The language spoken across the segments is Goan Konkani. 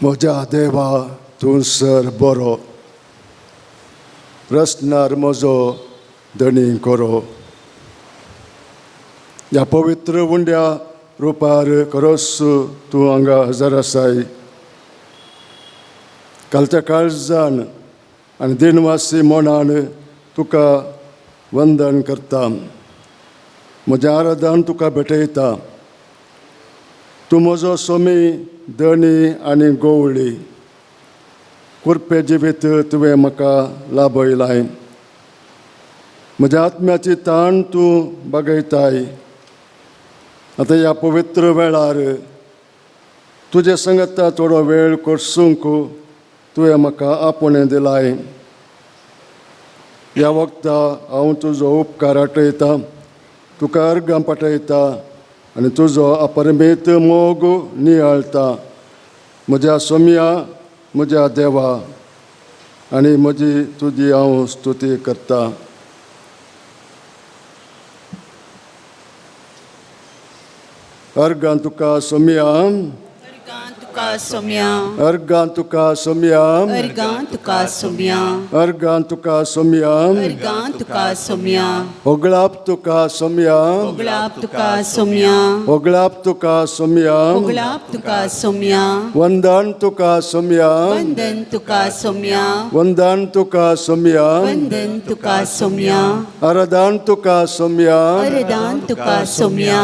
म्हज्या देवा तूं सर बरो, रसनार म्हजो धणी करो. ह्या पवित्र उंड्या रुपार खरोच तूं हांगा हजर आसाय. कालच्या काळजान आनी दिनवासी मनान तुका वंदन करता. म्हजें आराधन तुका भेटयता. तूं म्हजो सोमी, धणी आनी गोवळी. कुरपे जिवीत तुवें म्हाका लाभयलाय. म्हज्या आत्म्याची ताण तूं बागयताय. आतां ह्या पवित्र वेळार तुजे संगता थोडो वेळ कोर्सूंक तुवें म्हाका आपोवणें दिलाय. ह्या वखदा हांव तुजो उपकार आठयतां, तुका अर्गां पाठयता आनी तुजो अपरमेत मोग नियाळटा. म्हज्या सोम्या, म्हज्या देवा, आनी म्हजी तुजी हांव स्तुती करता. अर्गां तुका सोम्या, अर्गां तुका सोम्या, अर्गां तुका सोम्या, अर्गां तुका सोम्या, अर्गां तुका सोम्या, अर्गां तुका सोम्या, होगळाप तुका सोम्या, होगळाप तुका सोम्या, होगळाप तुका सोम्या, होगळाप तुका सोम्या, वंदन तुका सोम्या, वंदन तुका सोम्या, वंदन तुका सोम्या, वंदन तुका सोम्या, आराधन तुका सोम्या, अरदान तुका सोम्या,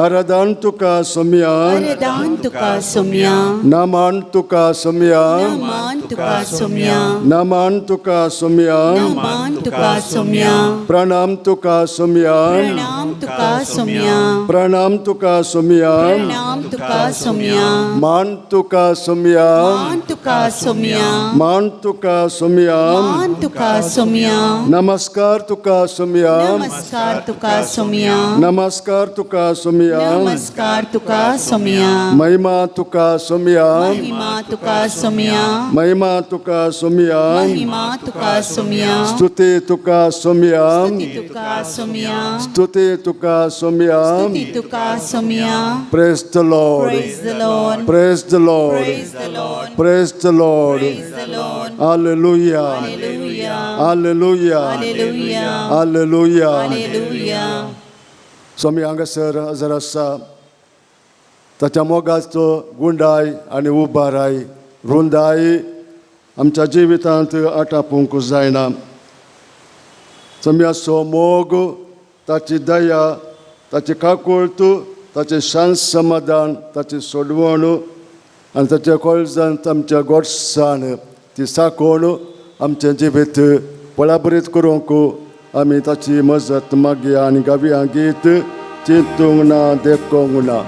आराधन तुका सोम्या, अरदान तुका सोम्या, नामान तुका सोम्या, नामान तुका सोम्या, नामान तुका सोम्या, नामान तुका सोम्या, प्रणाम तुका सोम्या, प्रणाम तुका सोम्या, प्रणाम तुका सोम्या, प्रणाम तुका सोम्या, मान तुका सोम्या, मान तुका सोम्या, मान तुका सोम्या, मान तुका सोम्या, नमस्कार तुका सोम्या, नमस्कार तुका सोम्या, नमस्कार तुका सोम्या, नमस्कार तुका सोम्या, महिमा तुका सोम्या, महिमा तुका सोम्या, महिमा तुका सोम्या, महिमा तुका सोम्या, स्तुती तुका सोम्या, स्तुती तुका सोम्या, स्तुती तुका सोम्या. स्तुती तुका Saumya. Praise the Lord. Praise the Lord. Praise the Lord. Praise the Lord. Praise the Lord. Praise the Lord. Hallelujah. Hallelujah. Hallelujah. Hallelujah. Hallelujah. Hallelujah. स्वामी हांगासर हजर आसा. ताच्या मोगाचो गुंडाय आनी उबाराय रुंदाय आमच्या जिवितांत आटापूंक जायना. स्वाम्याचो मोग, ताची दया, ताची काकुळट, ताचें शांत समाधान, ताची सोडवण आनी ताच्या कळजांत आमच्या गोडसाण ती साकोवन आमचें जिवीत पळाबरीत करूंक आमी ताची मजत मागया आनी गावया गीत चिंतूंक ना देखूंक ना.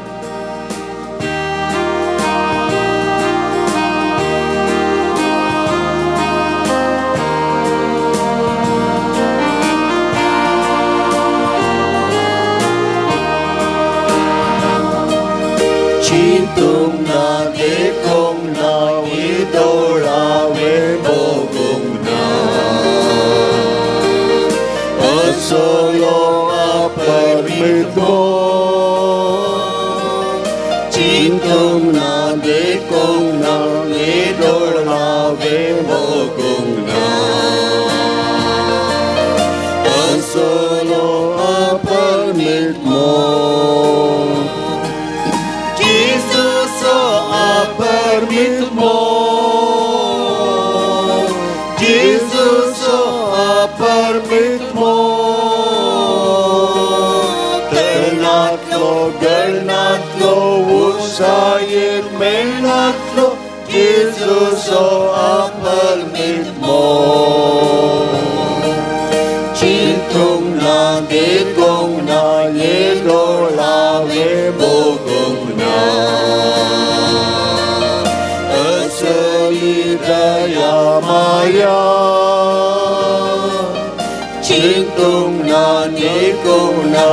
चिंतूंक ना देखूंक ना दोळावे भोगूंक ना, असलो अपरमीत मोग. चिंतूंक ना देखूंक ना दोळावे भोगूंक ना, असलो अपरमीत मोग. Jesus अपरमीत मोग, Jesus अपरमीत मोग. तरणातलो गळणातलो उसायेक मेळनातलो Jesus अपरमीत मोग. चिंतूंक ना देखूंक ना दोळावे भोगूंक ना, असली दया माया. चिंतूंक ना देखूंक ना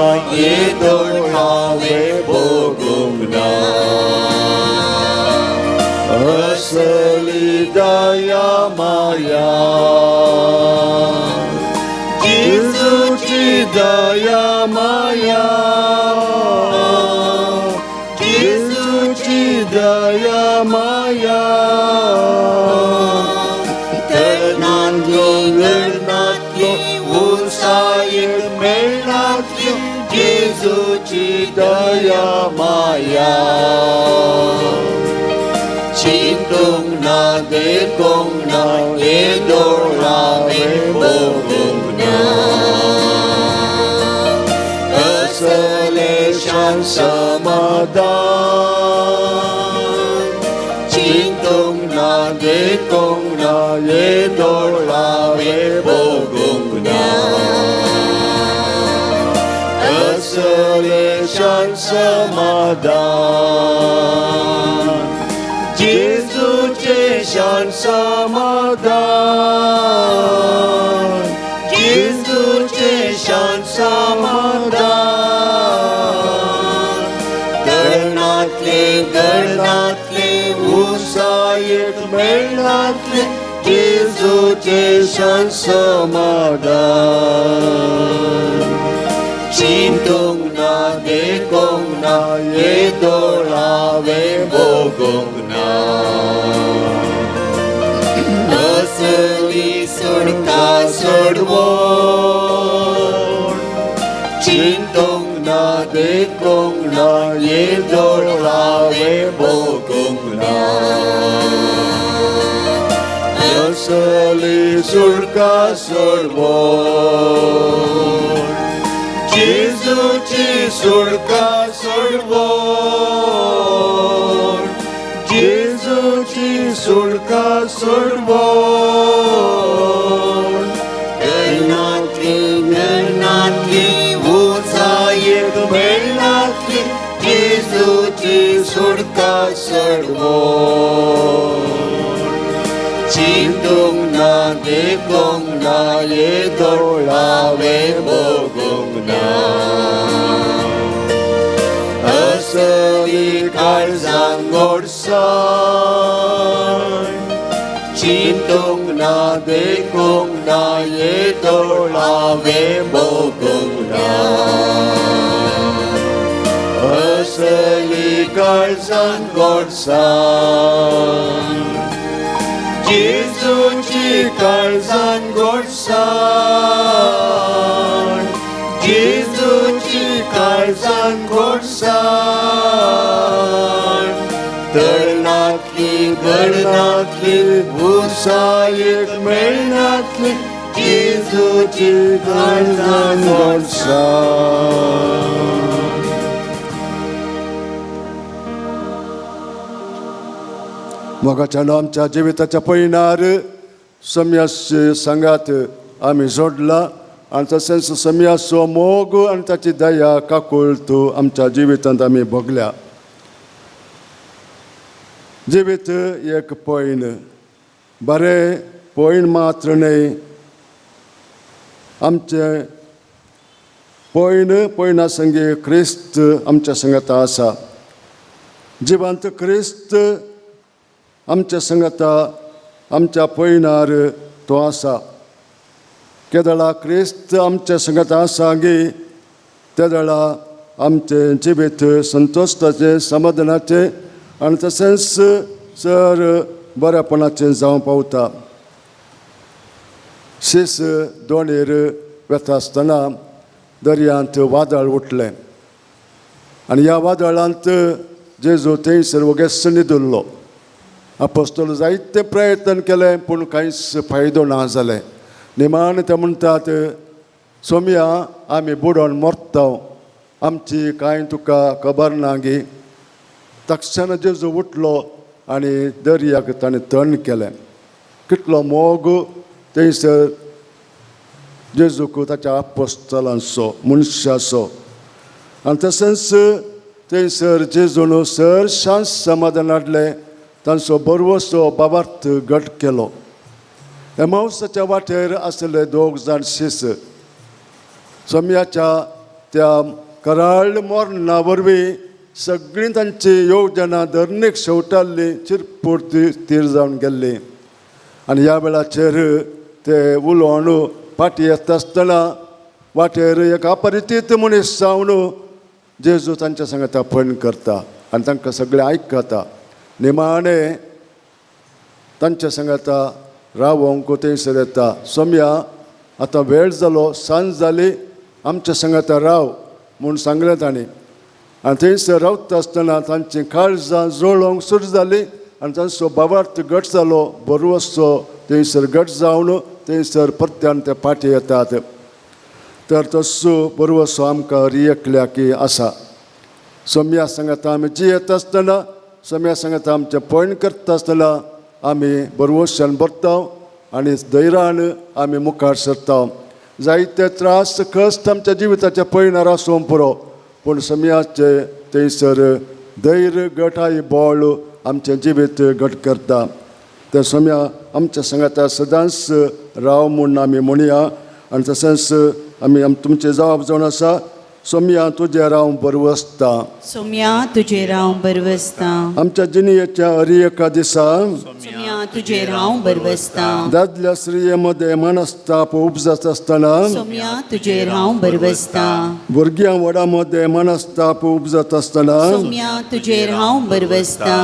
दोळावे भोगूंक ना, असली दया माया. जेजूची दया माया, जेजूची दया माया. दया माया चिंतूंक ना देखूंक ना येदोळ हांवें भोगूंक ना असलें शांत समाधान चिंतूंक ना देखूंक ना येदोळ हांवें भोगूंक ना असलें शांत समाधान जेजूचें शांत समाधान जेजूचें शांत समाधान तरणांतलें गरणांतलें उंचायेक मेळनातलें जेजूचें शांत समाधान चिंतूंक ना देखूंक ना येदोळ हांवें भोगूंक ना असली सुटका सोडवण चिंतूंक ना देखूंक ना येदोळ हांवें भोगूंक ना असली सुटका सोडवण जेजूची सुटका सोडवण जेजूची सुटका सोडवण गगनांतली गगनांतली उंचायेक मेळनातली जेजूची सुटका सोडवण चिंतूंक ना देखूंक ना येदोळ हांवें भोगूंक ना असली काळजान गोडसाण चिंतूंक ना देखूंक ना येदोळ हांवें भोगूंक ना असली काळजान गोडसाण जेजूची काळजान गोडसाण जेजूची काळजान गोडसाण तरणांतली गडनांतली उंचायेक मेळनातली जेजूची काळजान गोडसाण. मोगाच्या आमच्या जिविताच्या पयणार सम्यास सांगात आमी जोडला आनी तशेंच सम्यासो मोग आनी ताची दया काकुळट आमच्या जिवितांत आमी भोगल्या. जिवीत एक पयण, बरें पयण मात्र न्हय, आमचें पयण पयणा संगी क्रिस्त आमच्या संगता आसा. जिवांत क्रिस्त आमच्या संगता आमच्या पयणार तो आसा. केदळा क्रिस्त आमच्या संगता आसा गी तेदळा आमचें जिवीत संतोश्टाचें समाधानाचें आनी तशेंच चड बरेपणाचें जावंक पावता. शीस दोणीर वेता आसतना दर्यांत वादळ उठलें आनी ह्या वादळांत जेजू थंयसर वगेस न्हिदुल्लो. आपोस्तोल जायते प्रयत्न केले पूण कांयच फायदो ना जालें. निमाणें ते म्हणटात, सोमया आमी बुडोन मरता, आमची कांय तुका खबर ना गी. तक्षण जेजू उठलो आनी दर्याक ताणें तण केलें. कितलो मोग थंयसर जेजूक ताच्या आपोस्तलांचो मनशाचो. आनी तशेंच थंयसर जेजून सर शांत समाधान हाडलें, तांचो बरवसो बाबार्थ घट केलो. एमावसाच्या वाटेर आसले दोग जाण शीस सोम्याच्या त्या कराळ मरणा वरवीं सगळीं तांची योगदानां धरणीक शेवटाल्लीं चिरपूर तीर जावन गेल्लीं. आनी ह्या वेळाचेर ते उलोवन फाटीं येता आसतना वाटेर एक अपरिचीत मनीस जावन जेजू तांच्या सांगता पण करता आनी तांकां सगळें आयकता. निमाणें तांच्या सांगाता रावोंक थंयसर येता. सोम्या आतां वेळ जालो, सांज जाली, आमच्या सांगाता राव म्हूण सांगलें तांणी. आनी थंयसर रावता आसतना तांची काळजां जळोवंक सुरू जाली आनी तांचो भावार्थ घट जालो. बरवसो थंयसर घट जावन थंयसर परत्यान ते फाटीं येतात. तर तसो बरवसो आमकां रियकल्या की आसा. सोम्या सांगाता आमी जियेत आसतना, सोम्या सांगाता आमचें पयण करता आसतना आमी बरवशान भरता आनी धैर्यान आमी मुखार सरता. जायते त्रास कश्ट आमच्या जिविताच्या पयणार आसूंक पुरो, पूण सम्याचे थंयसर धैर्य गटाय बळ आमचें जिवीत घट करता. तर सम्या आमच्या सांगाता सदांच राव म्हूण आमी म्हणया. आनी तशेंच आमी तुमचें जबाब जावन आसा, सोम्या तुजेर हांव बरवसता. सोम्या तुजेर हांव बरवसता. आमच्या जिणेच्या हर एका दिसा सोम्या तुजेर हांव बरवसता. दादल्या स्त्रिये मदें मनस्ताप उपजत आसतना, सोम्या तुजेर हांव बरवसता. भुरग्यां व्हडा मदें मनस्ताप उपजत आसतना, सोम्या तुजेर हांव बरवसता.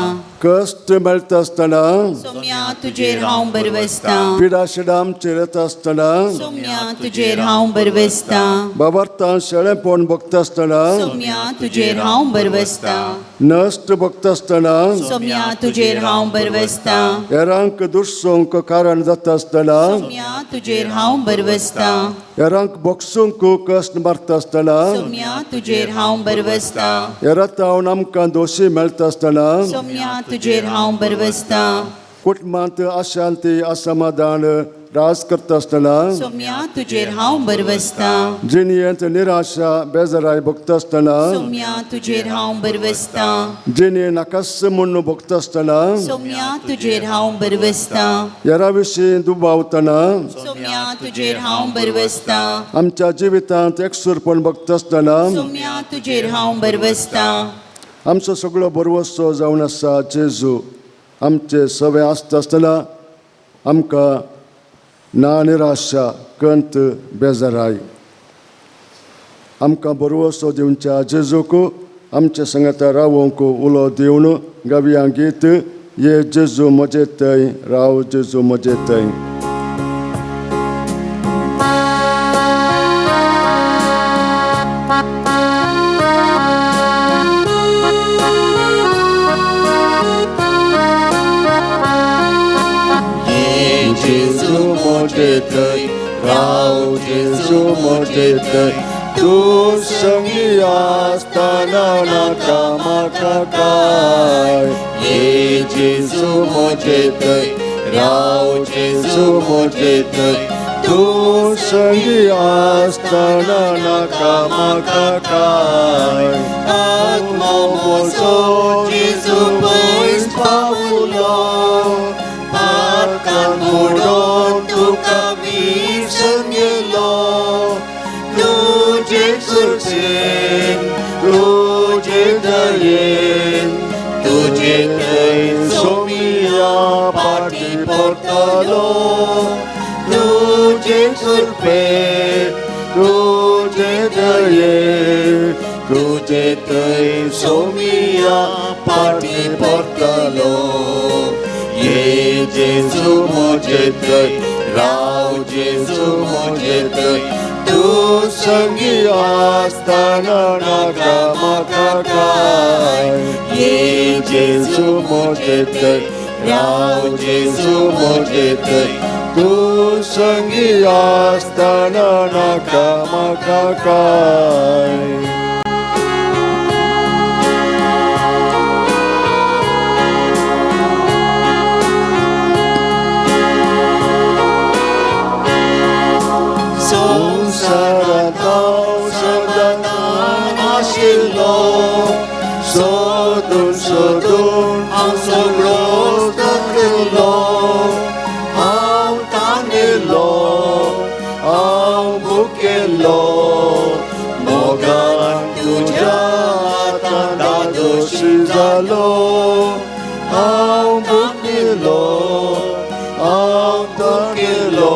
कश्ट मेळटा आसतना, सोम्या तुजेर हांव बरवसता. पिडा शिडा आमचेर येता आसतना, सोम्या तुजेर हांव बरवसता. बाबार्थान शेळेपण भोगता आसतना, सोम्या तुजेर हांव बरवसता. नश्ट भोगता आसतना, सोम्या तुजेर हांव बरवसता. हेरांक दुसोंक कारण जाता आसतना, सोम्या तुजेर हांव बरवसता. हेरांक बोगसूंक कश्ट मारता आसतना, सोम्या तुजेर हांव बरवसता. हेरातावन आमकां दोशी मेळटा आसतना, सोम्या तुजेर हांव बरवसता. कुटुंबांत अशांती असमाधान राज करता आसतना, सोम्या तुजेर हांव बरवसता. जिणेंत निराशा बेजाराय भोगता आसतना, सोम्या तुजेर हांव बरवसता. जिणे नाकास म्हूण भोगता आसतना, सोम्या तुजेर हांव बरवसता. हेरा विशीं दुबावतना, सोम्या तुजेर हांव बरवसता. आमच्या जिवितांत एकसूरपण भोगता आसतना, सोम्या तुजेर हांव बरवसता. आमचो सगळो बरवसो जावन आसा जेजू. आमचे सगळें आसता आसतना आमकां ना निराशा कंत बेजाराय. आमकां बरवसो दिवच्या जेजूक आमचे सांगाता रावोंक उलो दिवन गावया गीत ये जेजू म्हजे थंय राव जेजू म्हजे थंय. जेजू म्हजे थंय राव जेजू म्हजे थंय, तूं संगी आसतना नाका म्हाका काय. ये जेजू म्हजे थंय राव जेजू म्हजे थंय, तूं संगी आसतना नाका म्हाका काय. आत्मो म्हजो जेजू पयस पावलो, पातकान बुडोवन तुका विसरून गेलो. तुजे कृपेन तुजे दयेन तुजे थंय सोमिया फाटीं परतलो. तुजे कृपेन तुजे दयेन तुजे थंय सोमिया फाटीं परतलो. ये जेजू म्हजे थंय राव जेजू म्हजे थंय, तूं संगी आसतना नाका म्हाका काय. ये जेजू म्हजे थंय राव जेजू म्हजे थंय, तूं संगी आसतना नाका म्हाका काय. संवसारांत हांव सदांच आशिल्लो, सोदून सोदून हांव सगळो थकिल्लो. हांव तानेल्लो हांव भुकेल्लो, मोगान तुज्या हातान धादोशी जालो. हांव भुकेल्लो हांव थकिल्लो,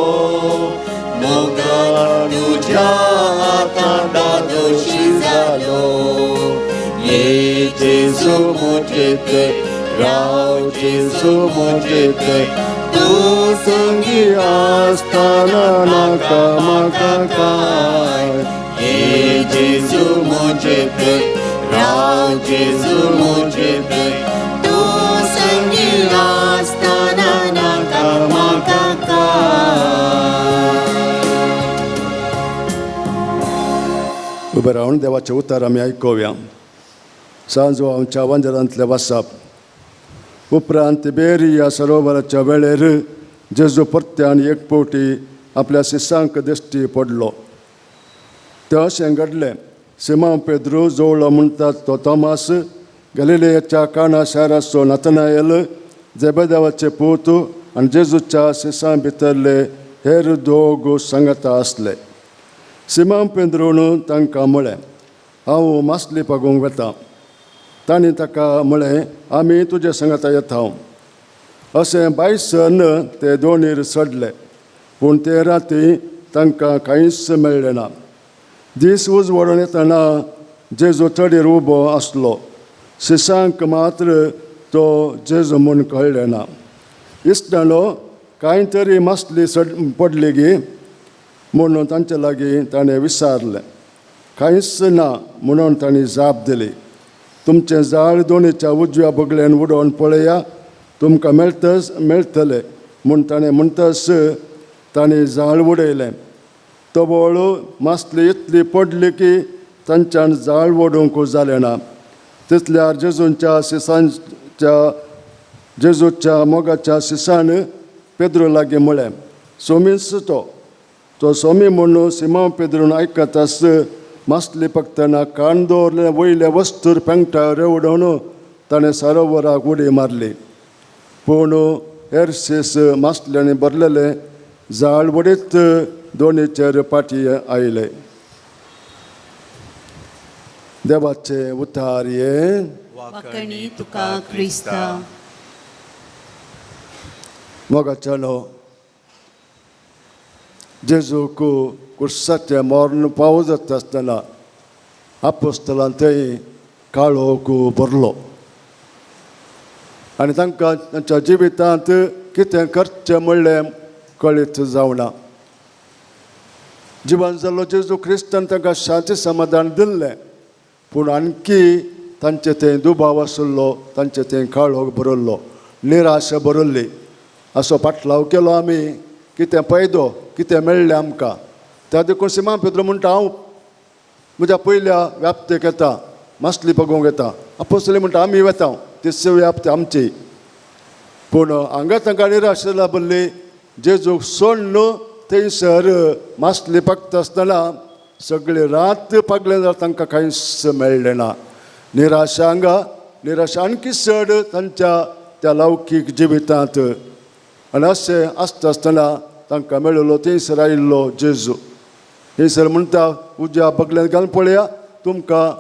मोगान तुज्या हातान धादोशी जालो. ये जेजू म्हजे थंय राव जेजू म्हजे थंय, तूं संगी आसतना नाका म्हाका काय. ये जेजू म्हजे थंय राव जेजू म्हजे थंय, तूं संगी आसतना नाका म्हाका काय. उबे रावन देवाचें उतर आमी आयकुया. सांजवांच्या वांजरांतलें वाचप. उपरांत तिबेरिया सरोवराच्या वेळेर जेजू परत्यान एक फावटी आपल्या शिसांक दिश्टी पडलो. तें अशें घडलें, सिमांव पेद्रू जोवळो म्हणटात तो तोमास, गलिलेयाच्या काणा शाराचो नतनायल, जेबेदेवाचे पूत आनी जेजूच्या शिसां भितरले हेर दोग सांगता आसले. सिमांव पेद्रून तांकां म्हळें, हांव मासली पागूंक वता. तांणी ताका म्हळें, आमी तुजे सांगता येता. अशें बायसन ते दोणीर चडले, पूण ते राती तांकां कांयच मेळ्ळें ना. दीस उजवाडून येतना जेजू तडीर उबो आसलो. शिसांक मात्र तो जेजू म्हूण कळ्ळें ना. इश्टांनो, कांय तरी मासली चड पडली गी म्हणून तांचे लागीं ताणें विचारलें. कांयच ना म्हणून तांणी जाप दिली. तुमचें जाळ दोणीच्या उजव्या बगलेन उडोवन पळया, तुमकां मेळटच मेळटलें म्हूण ताणें म्हणटच तांणी जाळ उडयलें. तवळ मासली इतली पडली की तांच्यान जाळ ओडूंक जालें ना. तितल्यार जेजूच्या शिसांच्या जेजूच्या मोगाच्या शिसान पेद्रू लागीं म्हळें, सोमीच तो. तो सोमी म्हणून सिमांव पेद्रून आयकताच मासली पकतना कान दवरले वयले वस्तूर पेंगटा रेवडोवन ताणें सरोवराक उडी मारली. पूण हेर शीस मासल्यांनी भरलेले जाळ वडीत दोणीचेर पाटी आयले. देवाचे उतार हे. वाकणी तुका क्रिस्ता. मोगाचें जेजूक कुर्साचें मर्ण पावो जाता आसतना आपोस्तलान थंय काळोख भरलो आनी तांकां तांच्या जिवितांत कितें करचें म्हणलें कळीत जावना. जिवन जाल्लो जेजू क्रिस्तान तांकां शांती समाधान दिल्लें, पूण आणखी तांचे थंय दुबाव आशिल्लो, तांचे थंय काळोख भरल्लो, निराशा भरल्ली. असो पाटलाव केलो आमी, कितें फायदो, कितें मेळ्ळें आमकां. त्या देखून सिमा पेद्रो म्हणटा, हांव म्हज्या पयल्या व्याप्तेक येता, मासली पगोवंक येता. आपोस्तली म्हणटा, आमी वेता, तीच व्याप्ती आमची. पूण हांगा तांकां निराशा लाबिल्ली. जेजूक सोडून थंयसर मासली पगता आसतना सगळी रात पगले जाल्यार तांकां कांयच मेळ्ळें ना. निराशा हांगा, निराशा आणखी चड तांच्या त्या लौकीक जिवितांत. आनी अशें आसता आसतना तांकां मेळिल्लो थंयसर आयिल्लो जेजू. थंयसर म्हणटा, उज्या बगल्यान घालून पळया, तुमकां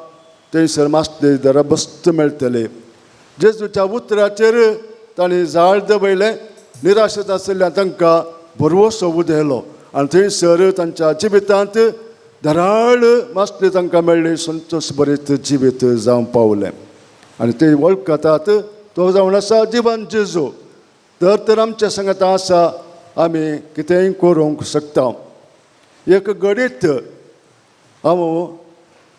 थंयसर मासली दरबस्त मेळटले. जेजूच्या उतराचेर तांणी जाळ दवयलें. निराशेंत आशिल्ल्यान तांकां भरवसो उदयलो आनी थंयसर तांच्या जिवितांत धराळ मासली तांकां मेळ्ळी, संतोश बरीत जिवीत जावंक पावलें. आनी ते वळखतात तो जावन आसा जिवन जेजू. तर तर आमच्या सांगता आसा, आमी कितेंय करूंक शकता. एक घडीत हांव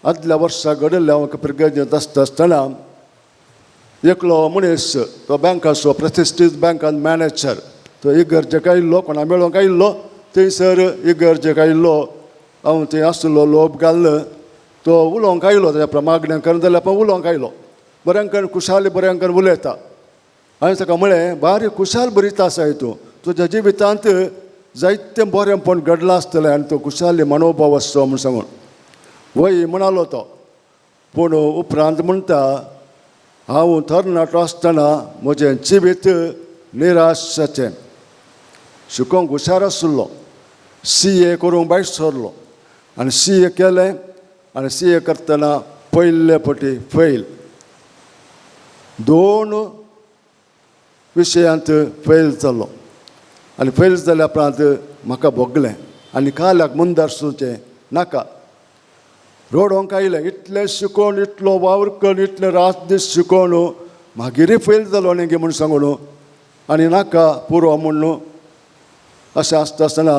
आदल्या वर्सा घडिल्लें, हांव पिरगर्जेंत आसता आसतना एकलो मनीस, तो बँकाचो प्रतिश्ठीत बँकान मॅनेजर, तो इगर्जेक आयिल्लो, कोणा मेळोंक आयिल्लो. थंयसर इगर्जेक आयिल्लो, हांव थंय आसलो, लोब घाल्ल तो उलोवंक आयलो. ताच्या मागणें करून जाल्यार पण उलोवंक आयलो, बऱ्यांकन खुशाली बऱ्यांकन उलयता. हांवें ताका म्हळें, बारी खुशाल बरीत आसाय तूं, तुज्या जिवितांत जायतें बरेंपण घडलां आसतलें आनी तूं खुशाली मनोभाव आसचो म्हूण सांगून. वय म्हणालो तो. पूण उपरांत म्हणटा, हांव तरणाटो आसतना म्हजें जिवीत निराशाचें. शिकोवंक हुशार आशिल्लो, सी ए करूंक भायर सरलो आनी सी ए केलें आनी सी ए करतना पयले फावटी फेल, 2 विशयांत फेल जालो. आनी फेल जाल्या उपरांत म्हाका भोगलें आनी काल्याक मुंदारसूचें नाका. रोडोंक आयलें, इतलें शिकोवन, इतलो वावर करून, इतलें रात दीस शिकोवन मागीरय फेल जालो न्ही म्हूण सांगून आनी नाका पुरो म्हूण. अशें आसता आसतना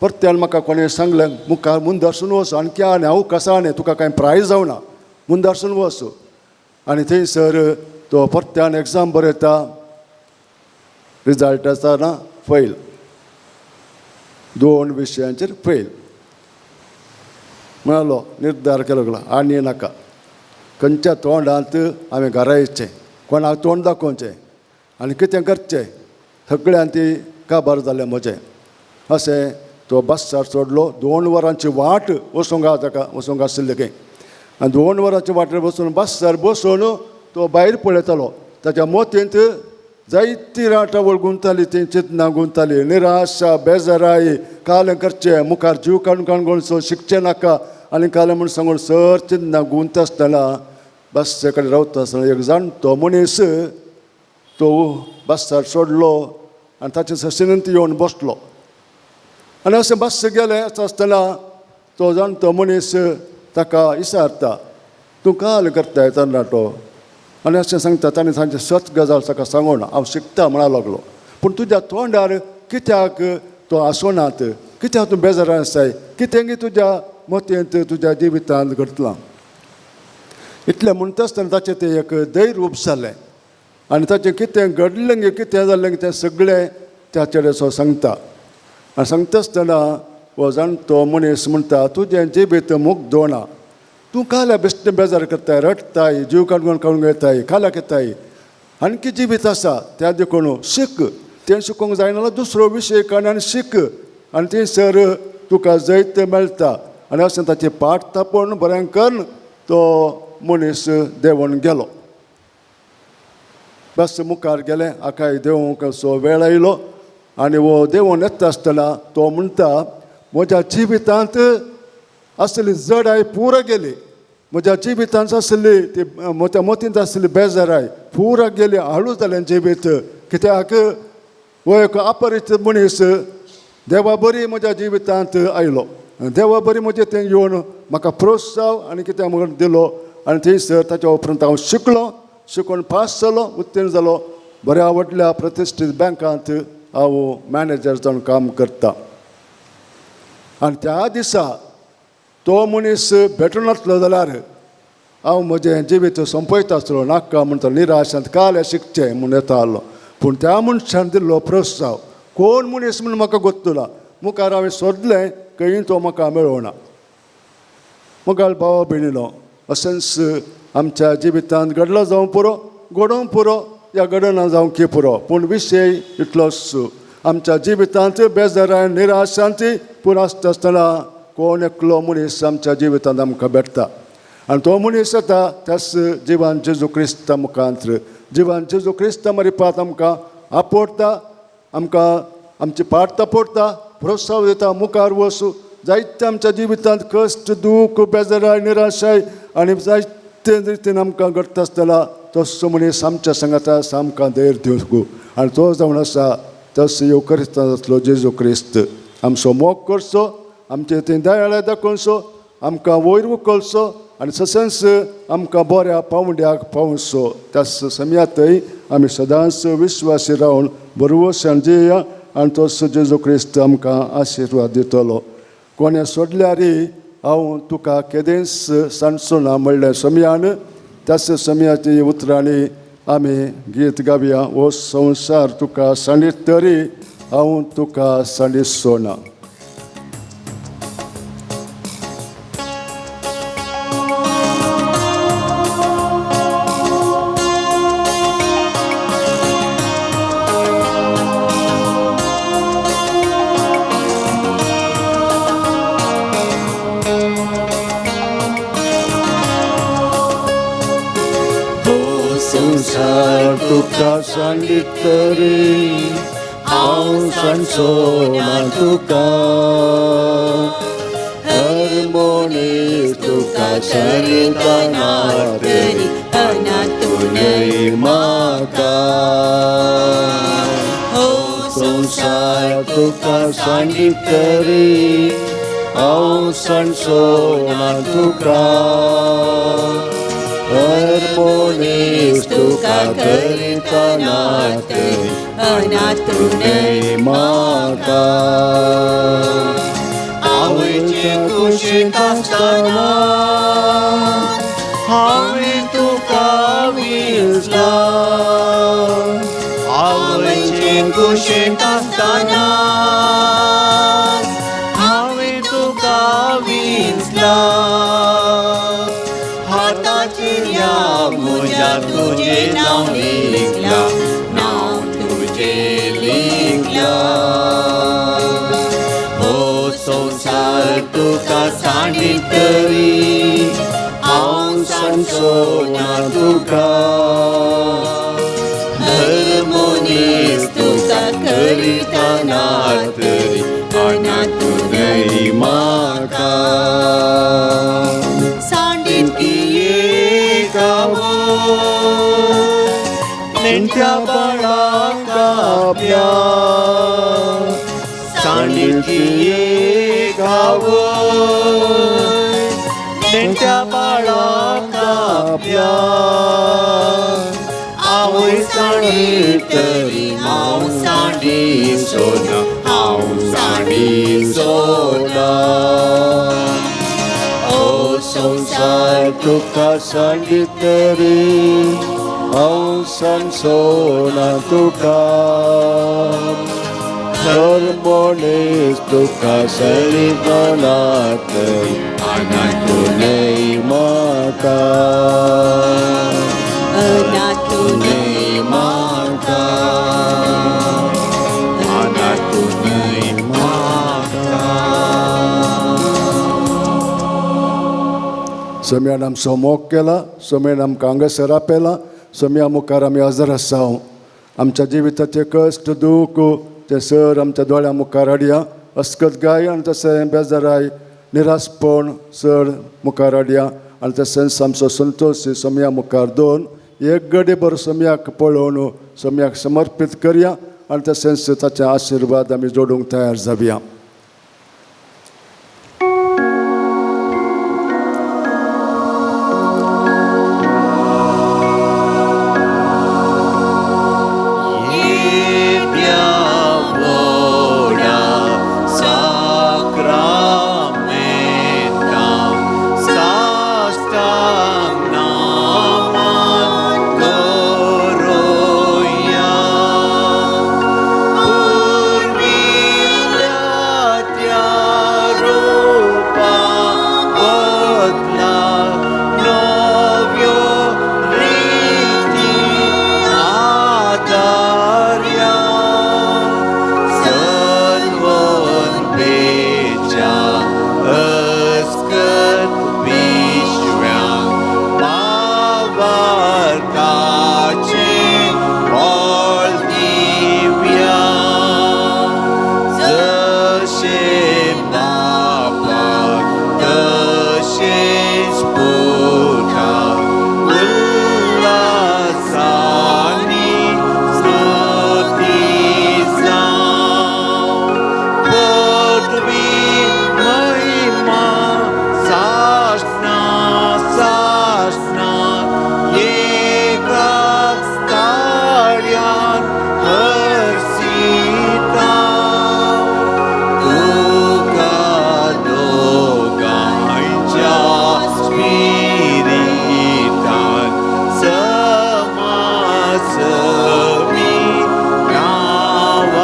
परत्यान म्हाका कोणें सांगलें, मुखार मुंदारसून वच आणखी आनी हांव कसा न्ही, तुका कांय प्राय जावना, मुंदारसून वच. आनी थंयसर तो परत्यान एग्जाम बरयता, रिजल्ट आसतना फेल, 2 विशयांचेर फेल. म्हणालो निर्धार केलो आनी नाका, खंयच्या तोंडांत हांवें घरा येचें, कोणाक तोंड दाखोवचें आनी कितें करचें, सगळ्यान ती काबार जालें म्हजें. अशें तो बस्सार सोडलो. 2 वरांची वाट वचूंक आहा ताका, वचूंक आशिल्लें खंय. आनी 2 वरांची वाटेर बसून बस्सार बसून तो भायर पळयतालो. ताच्या मोतींत जायती राटावळ गुंताली, ती चिंतनां गुंताली, निराशा, बेजाराय, कालें करचें, मुखार जीव काडून काडून शिकचें नाका आनी कालें म्हूण सांगून सर चिंतनां गुंत आसतना बस्से कडेन रावता आसतना एक जाणटो मनीस तो बस्सार सोडलो आनी ताचे सशिनंत येवन बसलो. आनी अशें बस गेलें आसतना तो जाणटो मनीस ताका विचारता, तूं काल करताय तरणाटो? आनी अशें सांगता. ताणें सांगचें सत गजाल ताका सांगून हांव शिकता म्हणा लागलो, पूण तुज्या तोंडार कित्याक तो आसोनात, कित्याक तूं बेजारान आसाय, कितें गी तुज्या मतींत तुज्या जिवितांत घडटलां? इतलें म्हणटा आसतना ताचें तें एक दैरूप जालें आनी ताचें कितें घडलें गे, कितें जालें तें सगळें त्या चेड्याचो सांगता. आनी सांगता आसतना हो जाणटो मनीस म्हणटा, तुजें जिवीत मुग्दोना, तूं काल्या बेश्टें बेजार करताय, रडटाय, जीव काडून काडून घेताय, काल्याक येताय, आणखी जिवीत आसा त्या देखून शीक, तें शिकोवंक जायना जाल्यार दुसरो विशय काड आनी शीक आनी थंयसर तुका जैत मेळटा. आनी अशें ताचें पाठ तापोवन बरें करून तो मनीस देंवून गेलो. बस मुखार गेलें, आकाय देंवूंक असो वेळ आयलो आनी हो देंवून येता आसतना तो म्हणटा, म्हज्या जिवितांत आसली जडाय पुरा गेली, म्हज्या जिवितांत आसली ती म्हज्या मतींत आसली बेजाराय पुरा गेली, हाळू जालें जिवीत. कित्याक हो एक अपरिचीत मनीस देवा बरी म्हज्या जिवितांत आयलो, देवा बरी म्हजें तें येवन म्हाका प्रोत्साह आनी कितें म्हण दिलो आनी थंयसर ताच्या उपरांत हांव शिकलो, शिकून पास जालो, उत्तीर्ण जालो, बऱ्या व्हडल्या प्रतिश्ठीत बँकांत हांव मॅनेजर जावन काम करता. आनी त्या दिसा तो मनीस भेटून नासलो जाल्यार हांव म्हजें जिवीत सोंपयता आसलो, नाका म्हणटा निराशांत काल शिकचें म्हूण येतालो. पूण त्या मनशान दिल्लो प्रोत्साह, कोण मनीस म्हूण म्हाका गोत्तुला, मुखार हांवें सोदलें खंय तो म्हाका मेळोना. मुखार भाव भयणीलो अशेंच आमच्या जिवितांत घडलो जावं पुरो, घडोवंक पुरो या घडना जावंक की पुरो, पूण विशय इतलोच आमच्या जिवितांत बेजाराय निराशांती पूण आसता आसतना कोण एकलो मनीस आमच्या जिवितांत आमकां भेटता आनी तो मनीस येता त्याच जिवान जेजू क्रिस्ता मुखांत, जिवान जेजू क्रिस्ता मरिपात आमकां आपोडटा, आमकां आमची पाट तापोडटा, प्रोत्साह दिता, मुखार वचूं. जायते आमच्या जिवितांत कश्ट, दूख, बेजाराय, निराशाय आनी जायते रितीन आमकां घडटा आसतना तसो मनीस आमच्या सांगाता आमकां धैर्य दिवंक आनी तो जावन आसा तसो येव क्रिस्तांव आसलो जेजू क्रिस्त आमचो मोग करचो, आमचे थंय दयाळे दाखोवचो, आमकां वयर उखलचो आनी तशेंच आमकां बऱ्या पावंड्याक पावचो. त्या समयातय आमी सदांच विश्वासी रावन बरवसान जिया आनी तसो जेजू क्रिस्त आमकां आशिर्वाद दितलो. कोणें सोडल्यार हांव तुका केदेंच सांडचो ना म्हणलें समयान त्याच समयाची उतरांनी आमी गीत गावया, हो संवसार तुका सांडीत तरी हांव तुका सांडिचो ना. संसार तुका सांडीत तरी हांव सांडचो ना तुका, हर मनीस तुका सांडीत ना तरी अनातूनय म्हाका. हो संसार तुका सांडीत तरी हांव सांडचो ना तुका, हर मनीस तुका करिता ना तरी अनातूनय म्हाका. आवयचे कुशींत आसतना हांवें तुका विसला आवयचे कुशींत आसतना हांवें तुका विसला हाताचेर ह्या म्हज्या तुजें नांव लिखलां नांव तुजें लिखलां हो संवसार तुका सांडीत तरी हांव सांडचो ना तुका हर मनीस तुका करिता ना तरी अनाथ न्हय म्हाका सांडीत नेण्ट्या बाळाक आपल्या सांडिती गावय नेण्ट्या बाळाक आपल्या आवय सांडी तरी हांव सांडी सोना हांव सांडी सोना ओ संवसार तुका सांडीत तरी हांव सांडचो ना तुका हर मनीस तुका सांडितो ना तरी अनाथ न्हय म्हाका अनाथ न्हय म्हाका अनाथ न्हय म्हाका. सोम्यान आमचो मोग केला, सोम्यान आमकां हांगासर आपयला. सोम्या मुखार आमी हजर आसा. आमच्या जिविताचे कश्ट दूख ते सर आमच्या दोळ्या मुखार हाडया. अस्कत गाय आनी तशें बेजाराय निराशपण सर मुखार हाडया आनी तशेंच आमचो संतोश सोम्या मुखार दोन एक गडी बरो सोम्याक पळोवन सोम्याक समर्पीत करया आनी तशेंच ताचे आशिर्वाद आमी जोडूंक तयार जावया. येद्या व्हडा साक्रामेंताक साश्टांग नमन करुया. पुर्विल्ल्या त्या रुपा बदला नव्यो रिती आदार्या. सलवनपेच्या अस्कत विश्व्यांक भावार्थाचें बळ दिवया. जशें बापाक तशेंच पुताक उल्हासानी स्तुती जावं. पदवी महिमा सासणा सासणा एकाच ताळ्यान हरसिता. तुका दोगांयच्या स्पिरितान समासमी नावाडता.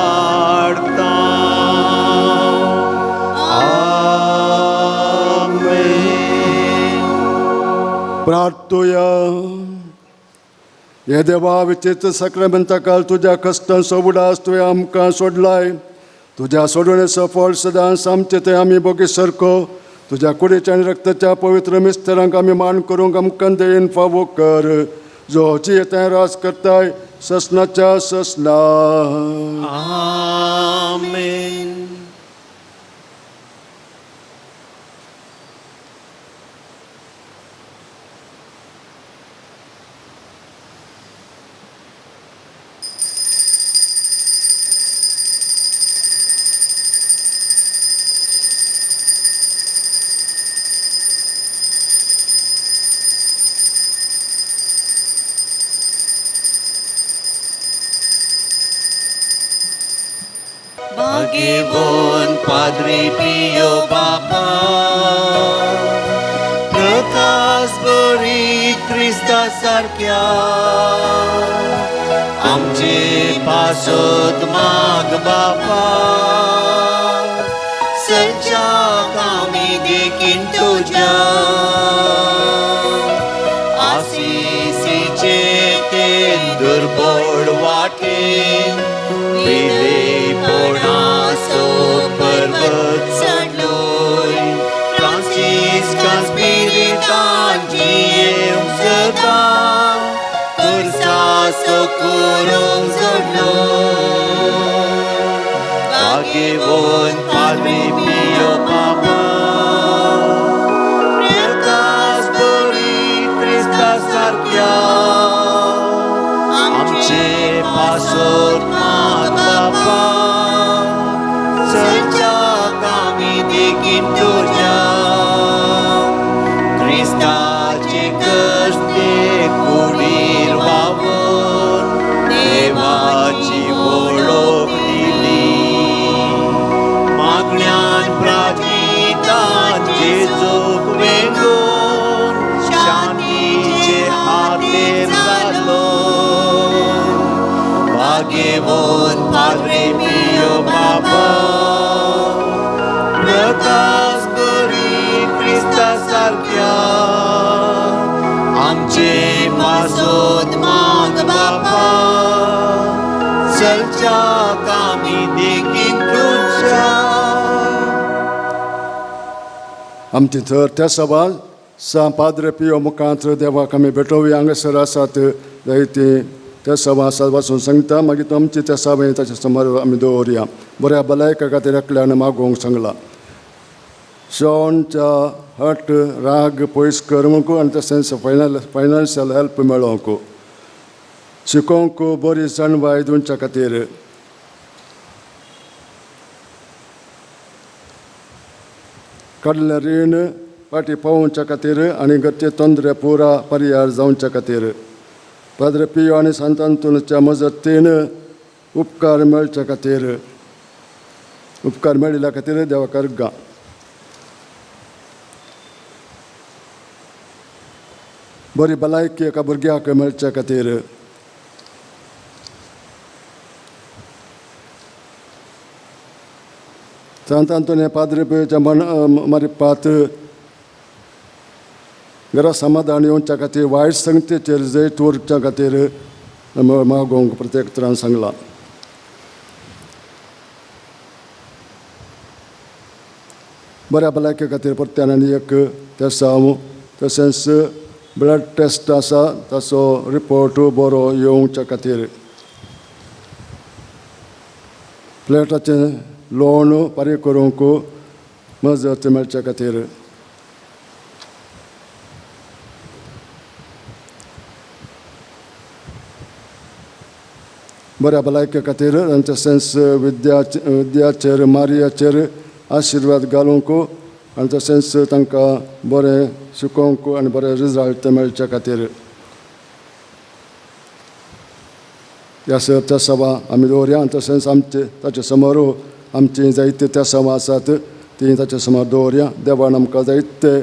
आमेन. प्रार्थुया. हे देवा, विचित्र साक्रामेंता काल तुज्या कश्टांचो उडास तुवें आमकां सोडलाय. तुज्या सोडवणेचो फळ सदांच आमचे थंय आमी बोगी सारको तुज्या कुडीच्या आनी रक्ताच्या पवित्र मिस्तरांक आमी मान करूंक आमकां दयेन फावो कर, जो जियेताय राज करताय ससनाच्या ससना. आमेन. भाग्यवान पाद्रे पियो बापा, प्रकाश बरी क्रिस्ता सारक्या आमचे पासत माग बापा सज्जाक आमी देखीन तुज्या आसिसीचे ते दुर्बळ वाटेन पिलेपणाचो पर्वत चडलोय फ्रांसिस्कान स्पिरितान जियेवंक सदां खुर्साचो करूंक जोडलो भाग्यवंत पाद्री पियो बाबा प्रकाश बरी क्रिस्ता सारक्या आमचे पासत माग बाबा सज्जाक आमी देखीन तुज्या क्रिस्ताचे कश्टे कुडीर वावर देवाची वळख दिली मागण्यान प्राजितान जेजूक वेंगोवन शांतीचे हातेर जालो भाग्यवंत पाद्रे पियो बाबा प्रकाश बरी क्रिस्ता सारक्या आमचे पासत माग बापा चलच्याक आमी देखीन तुज्या. आमची थर त्या सभा सा पाद्रे पियो मुखांत देवाक आमी भेटोवया. हांगासर आसात जायती त्या सभा आसात वाचून सांगता, मागीर आमची त्या सभा ताच्या समोर आमी दवरया. बऱ्या भलायका खातीर एकल्यान मागोवंक सांगला. शॉनच्या हट राग पयस करूंक आनी तशेंच फायनान्शियल हेल्प मेळोवंक, शिकोवंक बरी जाणवाय दिवच्या खातीर, काडलें रीण फाटीं पावोवच्या खातीर आनी घरचे तोंदरे पुरा पर्यार जावच्या खातीर, पाद्रे पियो आनी सांत आंतोनाच्या मजतीन उपकार मेळच्या खातीर, उपकार मेळिल्ल्या खातीर देवाक अर्गां. बरी भलायकी एका भुरग्याक मेळच्या खातीर, सांत आंतोनी पाद्रे पियोच्या मन मारिपात घरा समाधान येवच्या खातीर, वायट संगतेचेर जैत उरच्या खातीर मागोवंक प्रत्येक तरान सांगलां. बऱ्या भलायके खातीर परत्यान आनी एक तेसांव तशेंच ब्लड टेस्ट आसा ताचो रिपोर्ट बरो येवच्या खातीर, फ्लॅटाचें लोन फारीक करूंक मजत मेळच्या खातीर, बऱ्या भलायके खातीर आनी तशेंच विद्याचेर मारियाचेर आशिर्वाद घालूंक आनी तशेंच तांकां बरें शिकोवंक आनी बरें रिजल्ट मेळच्या खातीर. ह्या सर त्या सभा आमी दवरया आनी तशेंच आमचे ताचे समोर आमची जायते त्या सभा आसात ती ताचे समोर दवरया. देवान आमकां जायते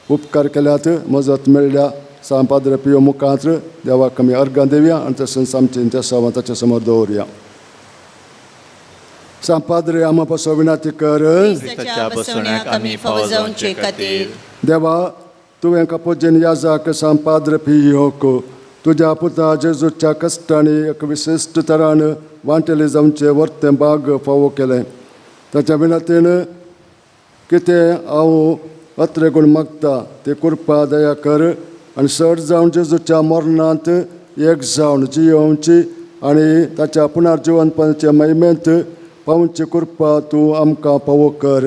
उपकार केल्यात, मजत मेळ्ळ्या सांत पाद्रे पियो मुखांत देवाक आमी अर्गां दिवया आनी तशेंच आमची त्या सभा ताचे समोर दवरया. सांत पाद्रे आमा पासो विनंती कर. क्रिस्ताच्या बसवण्याक आमी फावो जावचे खातीर. देवा तुवें कपोजेन याजाक सांत पाद्रे पियोक तुज्या पुता जेजूच्या कश्टांनी एक विशिश्ट तरान वांटेले जावचें वर्तें बाग फावो केलें. ताच्या विनंतीन कितें हांव अत्रे गुण मागता ते कृपा दया कर आनी सर जावन जेजूच्या मरणांत एक जावन जियोवची आनी ताच्या पुनर्जिवनपणाचे महिमेंत पावची कृपा तूं आमकां पावो कर.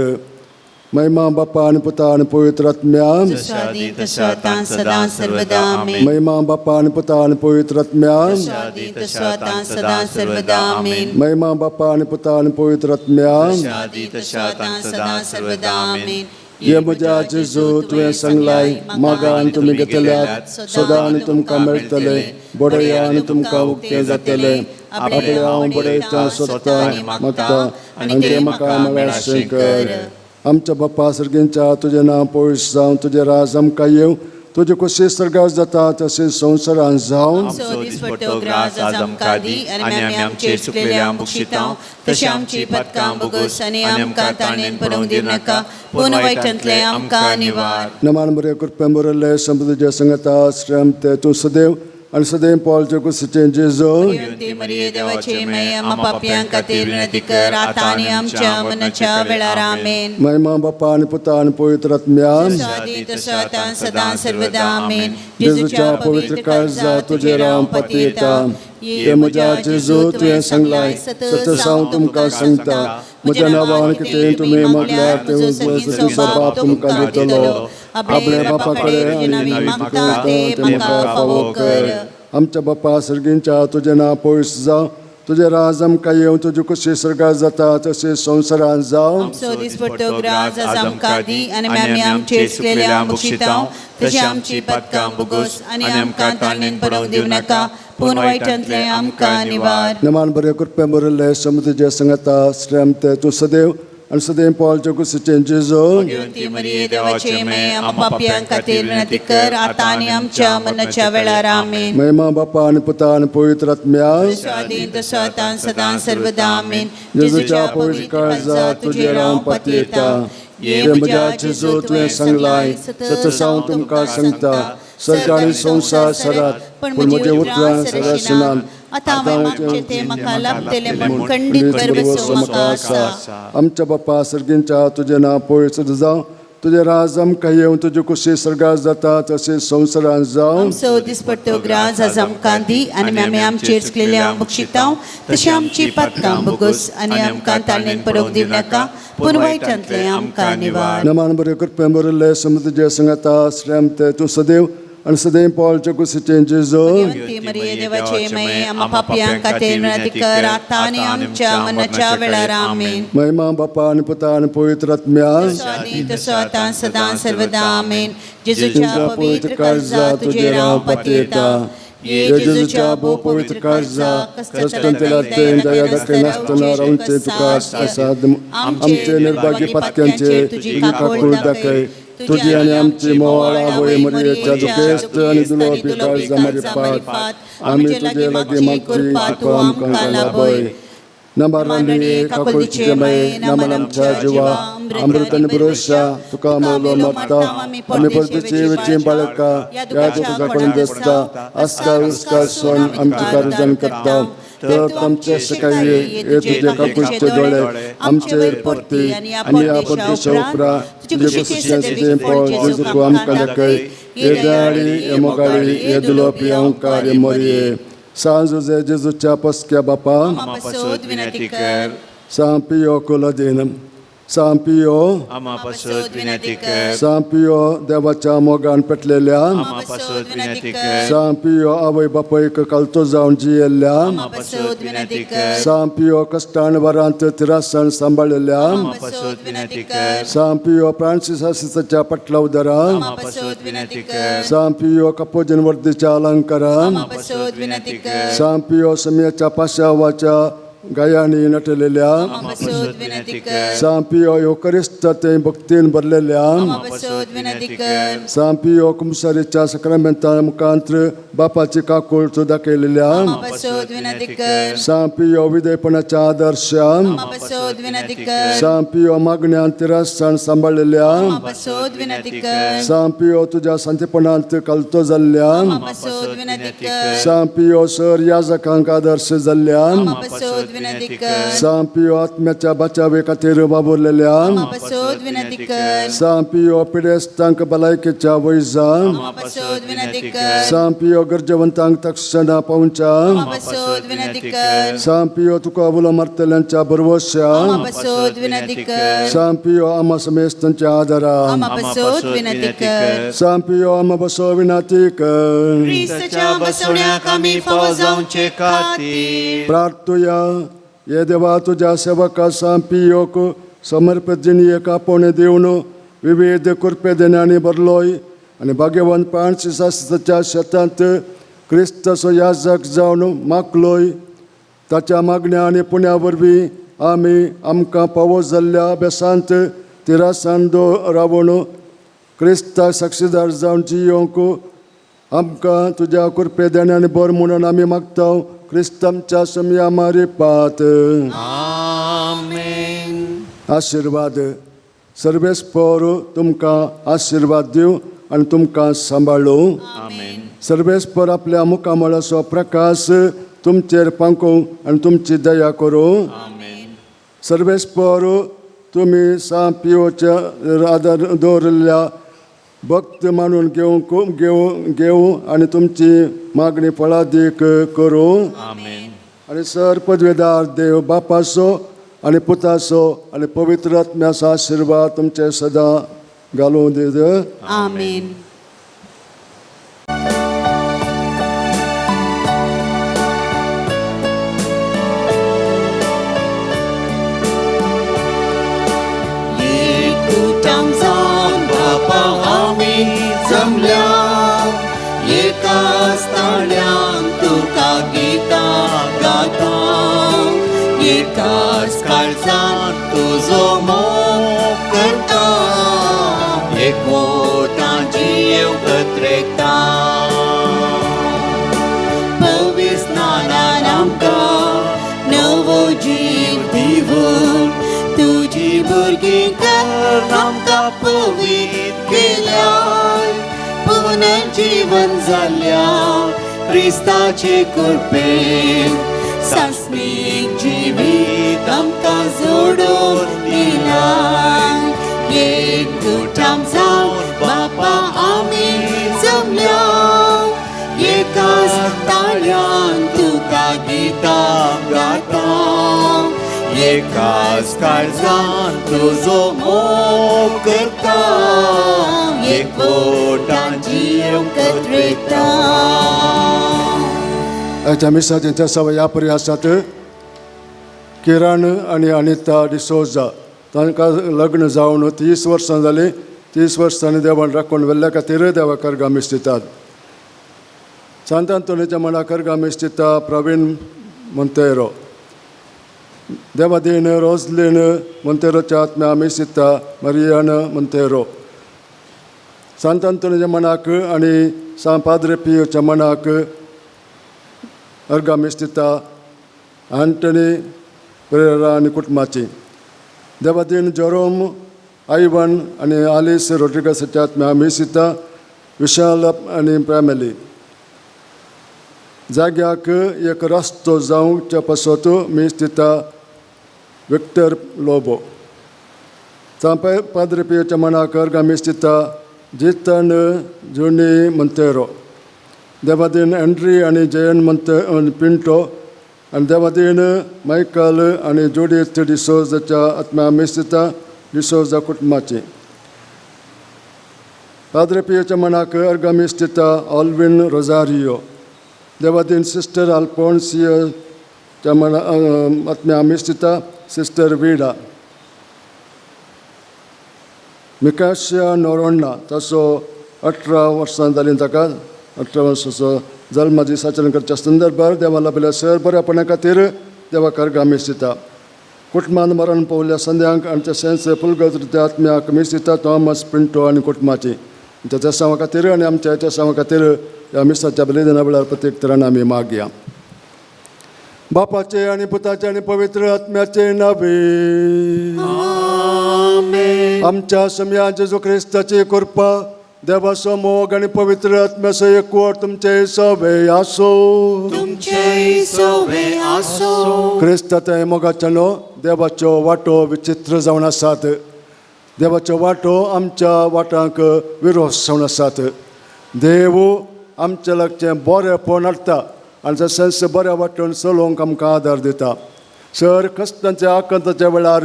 महिमा बापा आनी पुता आनी पवित्र आत्म्या. जसो आदी तसो आतां सदां सर्वदा आमेन. महिमा बापा आनी पुता आनी पवित्र आत्म्या. जसो आदी तसो आतां सदां सर्वदा आमेन. महिमा बापा आनी पुता आनी पवित्र आत्म्या. जसो आदी तसो आतां सदां सर्वदा आमेन. ये म्हज्या जेजू तुवें सांगलाय मागा आनी तुमी घेतल्यात, सदां आनी तुमकां मेळटले, बडया आनी तुमकां उक्तें जातलें. आपले हांव बडयता सोदता मागता आनी तें म्हाका मेळाशें कर. आमच्या बाप्पा सर्गींच्या तुजें नांव पयस जावं, तुजें राज आमकां येवं, तुजे कुशी सर्गार जाता तशें संवसारान जावन. आमचो दिसपट्टो ग्रास आज आमकां दी आनी आमी आमचे चुकलेल्या बक्षितांव तशें आमची पदकां बोगस आनी आमकां ताणेन पडोवंक दिवनाका, पूण वायटांतलें आमकां निवार. नमान बरे कृपेन बरयल्ले समृद्धीच्या संगता श्रम ते तूं सदैव आनी सदैव पावलचे कुशीचें जेजू. ती मरिये देवाचे माये, आमा पापयां खातीर विनंती कर आतां आनी आमच्या मरणाच्या वेळार. आमेन. महिमा बापा आनी पुता आनी पवित्र आत्म्या. आदी तसो आतां सदां सर्वदा. आमेन. जेजूच्या पवित्र काळजा तुजेर हांव पातयेता. हे म्हज्या जेजू, तुवें सांगलाय, सत हांव तुमकां सांगता, म्हज्या नांवान कितें तुमी मागल्यार तें तुजो बाप तुमकां दितलो. आपल्या बापा कडेन आनी मागता तें म्हाका फावो कर. आमच्या बापा सर्गींच्या, तुजें नांव पयस जावं, तुजें राज आमकां येवं, तुजी कुशी सर्गार जाता तशें संवसारान जावं. आमचो दिसपट्टो ग्रास आज आमकां दी आनी आमी आमचे चुकलेल्या बक्षितांव तशें आमची पदकां बोगस आनी आमकां ताणेन पडोवंक दिवनाका, पूण वायटांतलें आमकां निवार. नमान बरे कृपेन बरयल्ले समृद्धीच्या संगता श्रम ते तूं सदैव आनी सदैव पावलचे कुशीचें जेजू. ती मरिये देवाचे माये, आमा पापयां खातीर विनंती कर आतां आनी आमच्या मरणाच्या वेळार. आमेन. महिमा बापा आनी पुता आनी पवित्र आत्म्या. आदी तसो आतां सदां सर्वदा. आमेन. जेजूच्या पवित्र काळजा तुजेर हांव पातयेता. हे म्हज्या जेजू, तुवें सांगलाय, सत हांव तुमकां सांगता, सर्ग आनी संवसार सरात, पूण म्हजें उतरां सरसनात. आतां हांवें मागचें तें म्हाका लाभतलें म्हूण खंडीत भरवंसो म्हाका आसा. आमच्या बापा सर्गींच्या, तुजें नांव पवित्र जावं, तुजें राज आमकां येवं, तुजी कुशी सर्गार जाता तशें संवसारान जावं. आमचो दिसपट्टो ग्रास आज आमकां दी आनी आमी आमचेर चुकलेल्या बक्षितांव तशें आमची पदकां बोगस आनी आमकां ताणेन पडोवंक दिवनाका, पूण वायटांतलें आमकां निवार. नमान बरे कृपेन बरयल्ले समृद्धीच्या संगता श्रम ते तूं सदैव आनी सदैव पावलचे कुशीचें जेजू. ती मरिये देवाचे माये, आमा पापयां खातीर विनंती कर आतां आनी आमच्या मरणाच्या वेळार. आमेन. महिमा बापा आनी पुता आनी पवित्र आत्म्या. आदी तसो आतां सदां सर्वदा. आमेन. जेजूच्या पवित्र काळजा तुजेर हांव पातयेता. हे जेजूच्या भोव पवित्र काळजा, कश्टांतल्या दया दाखयनासतना रावचें तुका आसा. आमचे निर्भागी पातक्यांचे तुजी काकूळ दाखय. तुजी आनी आमची मोवाळ आवय मरियेच्या दुखेस्त आनी दुलोपी काळजा मारिफात आमी तुजे लागीं मागची कृपा आमकां लाभय. नंबर काकुळचे माये, नमन आमच्या जिवा, अमृत आनी भरोशा, तुका मोलो मागता. आमी परतेची वेची बाळका ह्या तुझ्या कडून दिसता आस्कार उस्कार सोन आमची कार्यान करता. तर आमचे सकाळी हे तुझे काकुळचे दोळे आमचेर पडती आनी ह्या परदेशा उपरांत तुजे कुशीचें फळ जेजू आमकां दाखय. हे दयाळी, हे मोगाळी, हे दुलोपी अंकार मरिये, सान जुजे जेजूच्या पसक्या बापा, आमा पासत विनंती कर. सान पियो कुलदीन, सान पियो, आमा पासत विनंती कर. सान पियो देवाच्या मोगान पेटलेल्या, आमा पासत विनंती कर. सान पियो आवय बापायक कालतो जावन जियेल्ल्या, आमा पासत विनंती कर. सान पियो कश्टान वरांत तिरासान सांबाळलेल्या, आमा पासत विनंती कर. सान पियो फ्रांसीस आसिसाच्या पटलावदरा, आमा पासत विनंती कर. सान पियो कपोजन वर्दीच्या अलंकारा, आमा पासत विनंती कर. सान पियो समियाच्या पाशावाच्या गायांनी नटलेल्या, आमा पासत विनंती कर. सान पियो योकरिस्त ते भक्तीन भरलेल्या, आमा पासत विनंती कर. सान पियो कुमसारीच्या सक्रामेंता मुखांत बापाची काकूळ दाखयलेल्या, आमा पासत विनंती कर. सान पियो विधेयपणाच्या आदर्शा, आमा पासत विनंती कर. सान पियो मागण्यान तिरस्तान सांबाळलेल्या, आमा पासत विनंती कर. सान पियो तुज्या शांतीपणांत कलतो जाल्ल्या, आमा पासत विनंती कर. सान पियो सर याजकांक आदर्श जाल्ल्या, आमा पासत विनंती कर. सान पियो आत्म्याच्या बचावे खातीर वावुरलेल्या, आमा पासत विनंती कर. सान पियो पिडेस्तांक भलायकेच्या वैजा, आमा पासत विनंती कर. सान पियो गरजेवंतांक तक्षणा पावच्या, आमा पासत विनंती कर. सान पियो तुका उलो मारतल्यांच्या भरवश्या, आमा पासत विनंती कर. सान पियो आमा समेस्तांच्या आदारा, आमा पासत विनंती कर. सान पियो आमा बसो विनंती कर. क्रिस्ताच्या बसवण्याक आमी फावो जावचे खातीर प्रार्थुया. हे देवा, तुज्या सेवका सान पियोक समर्पित जिणयेक आपोवणें दिवन विविध कृपे देण्यांनी भरलोय आनी भाग्यवंत फ्रांसिसाच्या शेतांत क्रिस्ताचो याजक जावन मागलोय. ताच्या मागण्या आनी पुण्या वरवीं आमी आमकां फावो जाल्ल्या अभ्यासांत तिरासान रावन क्रिस्ता साक्षीदार जावन जियोंक आमकां तुज्या कृपे देणे आनी बर म्हणून आमी मागता क्रिस्त आमच्या समया मारिपात. आमेन. आशिर्वाद. सर्वेस्पोर तुमकां आशिर्वाद दिवं आनी तुमकां सांबाळूं. आमेन. सर्वेस्पर आपल्या मुखामळाचो प्रकाश तुमचेर पांकोवं आनी तुमची दया करूं. आमेन. सर्वेस्पर तुमी सां पियोच्या आदार दवरिल्ल्या भक्त मानून घेवंक घेवं घेवं आनी तुमची मागणी फळादीक करूं. आमेन. आनी सर पदवेदार देव बापाचो आनी पुताचो आनी पवित्र आत्म्याचो आशिर्वाद तुमचे सदां घालूं दी. आमेन. एकूटाम जावन बापा आमी जमल्या, एकाच ताळ्यान तुका गितां गाता, एकाच काळजान तुजो मोग करता, एकवटान जीव पत्रेता. पवित्र स्नानान आमकां नवो जीव दिवन तुजी भुरगीं कर आमकां पवित्र केल्याय, पुनर्जीवन जाल्या क्रिस्ताचे कृपेन सासणीक जिवीत आमकां जोडून दिलाय. एकूटाम जावन बापा आमी जमल्या, एकाच ताळ्यान तुका गितां गाता, एकाच काळजान तुजो मोग करता, एकवटान जीव कत्रेता. आयच्या मिसाचें तेसांव ह्या परी आसात. किरण आनी अनिता डिसोजा तांकां लग्न जावन 30 वर्सां जालीं. 30 वर्सांनी देवान राखून व्हेल्ल्या खातीर देवा कर्गा मीस दितात. सांत आंतोनीच्या मना कर्गा मीस दिता प्रवीण मोंतेरो. देवादीन रोजलीन मोंतेरोच्या आत्म्या मीस दिता मरियान मोंतेरो. सांत आंतोनीच्या मनाक आनी सांत पाद्रे पियोच्या मनाक अर्गा मीस दिता आंटनी पेरेरा आनी कुटुंबाची. देवादीन जेरोम आयवन आनी आलिस रोड्रिगसाच्या आत्म्या मीस दिता विशाल आनी फॅमिली. जाग्याक एक रस्तो जावच्या पासत मीस दिता विक्टर लोबो. चांपे पाद्रे पियोच्या मनाक अर्गा मीस दिता जितन जुनी मोंतेरो. देवादीन एंड्री आनी जयन मोंते पिंटो आनी देवादीन मायकल आनी जुडीथ डिसोजाच्या आत्म्या मीस दिता डिसोजा कुटुंबाची. पाद्रे पियोच्या मनाक अर्गा मीस दिता ऑल्विन रोजारियो. देवादीन सिस्टर अल्पोन्सियाच्या मना आत्म्या मीस दिता सिस्टर विडा. मिकाशिया नोरोण्णा तसो 18 वर्सां जालीं ताका 18 वर्साचो जल्मा दीस आचरण करच्या संदर्भार देवा लाभिल्ल्या सर बऱ्यापणा खातीर देवा कर्गा मीस दिता. कुटुंबान मरण पावल्या संध्यांक आनी तशेंच फुलगज आत्म्याक मीस दिता थॉमस पिंटो आनी कुटुंबाची. त्या तेसांवा खातीर आनी आमच्या तेसांवा खातीर ह्या मिसाच्या बलिदाना वेळार प्रत्येक तरान आमी मागया. बापाचे आनी पुताचे आनी पवित्र आत्म्याचे नावे. आमच्या समया जेजू क्रिस्ताची कृपा, देवाचो मोग आनी पवित्र आत्म्याचो एकवट तुमचे सवे आसो. तुमचे सवे आसो. क्रिस्ताच्या मोगाच्या न्हू देवाच्यो वाटो विचित्र जावन आसात. देवाच्यो वाटो आमच्या वाटांक विरोध जावन आसात. देव आमच्या लागचें बरेंपण हाडटा आनी तशेंच बऱ्या वाटेन चलोवंक आमकां आदार दिता. सर कश्टांच्या आकांताच्या वेळार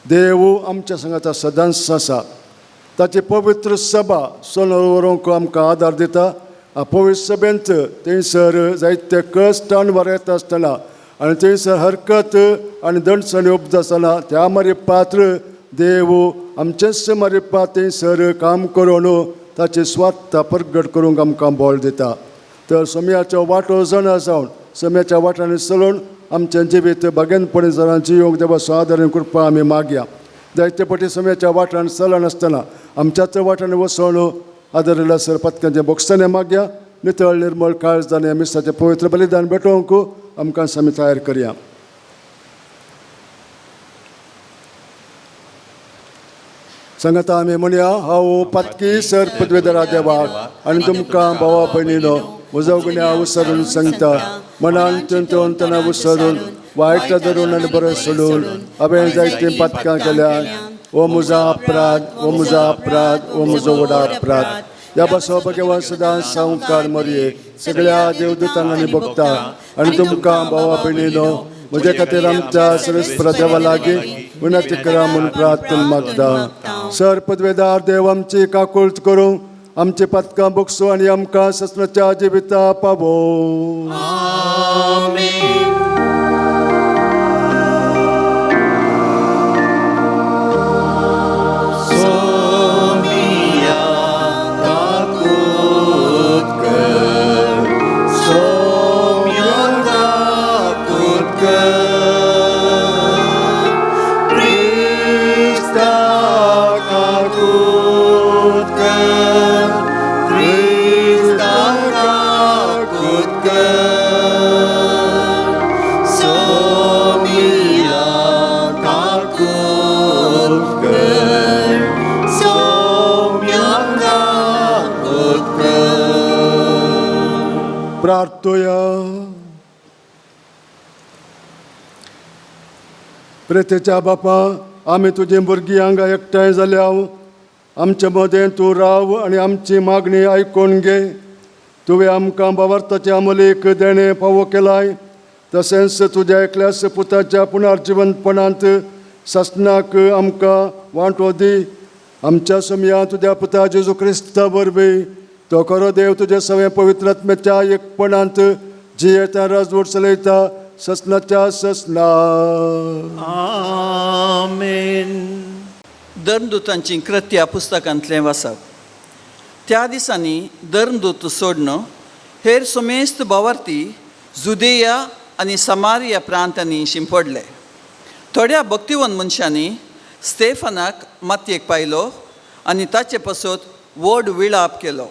देव आमच्या सांगाता सदांच आसा. ताची पवित्र सभा चलोवन व्हरूंक आमकां आदार दिता. पवित्र सभेंत थंयसर जायते कश्ट आनी वरयता आसतना आनी थंयसर हरकत आनी दणसणी उपज आसतना त्या मारी पात्र देव आमचेच मारी पात्र थंयसर काम करून ताची स्वार्थ प्रगट करूंक आमकां बळ दिता. तर सम्याचो वांटो जाणा जावन सम्याच्या वाटांनी चलोवन आमचें जिवीत बागेनपणी जाणां जियोंक देवाचो आदार आनी कृपा आमी मागया. जायते पटी समयाच्या वाटान चलनासतना आमच्याच वाटान वसोवन आदरिल्ल्या सर पत्क्यांचे बोगसणे मागया. नितळ निर्मळ काळजाने मिसाचें पवित्र बलिदान भेटोवंक आमकां आमी तयार करया. सांगता आमी म्हणया, हांव पातकी सर पदवेदरा देवाक आनी तुमकां भावा भयणीनो म्हजो गुन्यांव उसरून सांगता. मनान चिंतून तना उसरून वायट धरून आनी बरें सोडून हांवें जायतीं पातकां केल्यात. ओ म्हजो अपराध, ओ म्हजो अपराध, ओ म्हजो व्हडा अपराध. ह्या बसो भगवान सदां सावकार मरये सगळ्या देवदूतांक आनी भोगता आनी तुमकां भावा भयणीनो म्हजे खातीर आमच्या सरस्पर देवा लागीं विनंती करा म्हूण प्रार्थना मागता. सर पदवेदार देव आमची काकुळट करूं, आमची पातकां बोगसो आनी आमकां ससनाच्या जिविता पावो. प्रार्थोया. प्रेतेच्या बापा, आमी तुजी भुरगीं हांगा एकठांय जाल्या. आमचे मदें तूं राव आनी आमची मागणी आयकून घे. तुवें आमकां बावार्थाचे अमलीक देणें फावो केलाय, तशेंच तुज्या एकल्याच पुताच्या पुनर्जिवंतपणांत सासणाक आमकां वांटो दी. आमच्या समया तुज्या पुता जेजू क्रिस्ता वरवीं तो खरो देव तुज्या सगळ्या पवित्र आत्म्याच्या एकपणांत जियेता राजवट चलयता ससनाच्या ससना. आमेन. धर्मदूतांची कृत्या पुस्तकांतलें वाचप. त्या दिसांनी धर्मदूत सोडण हेर समेस्त भावार्थी जुदेया आनी समारिया प्रांतांनी शिंपडले. थोड्या भक्तिवंत मनशांनी स्टेफनाक मातयेक पायलो आनी ताचे पासत व्हड विळाप केलो.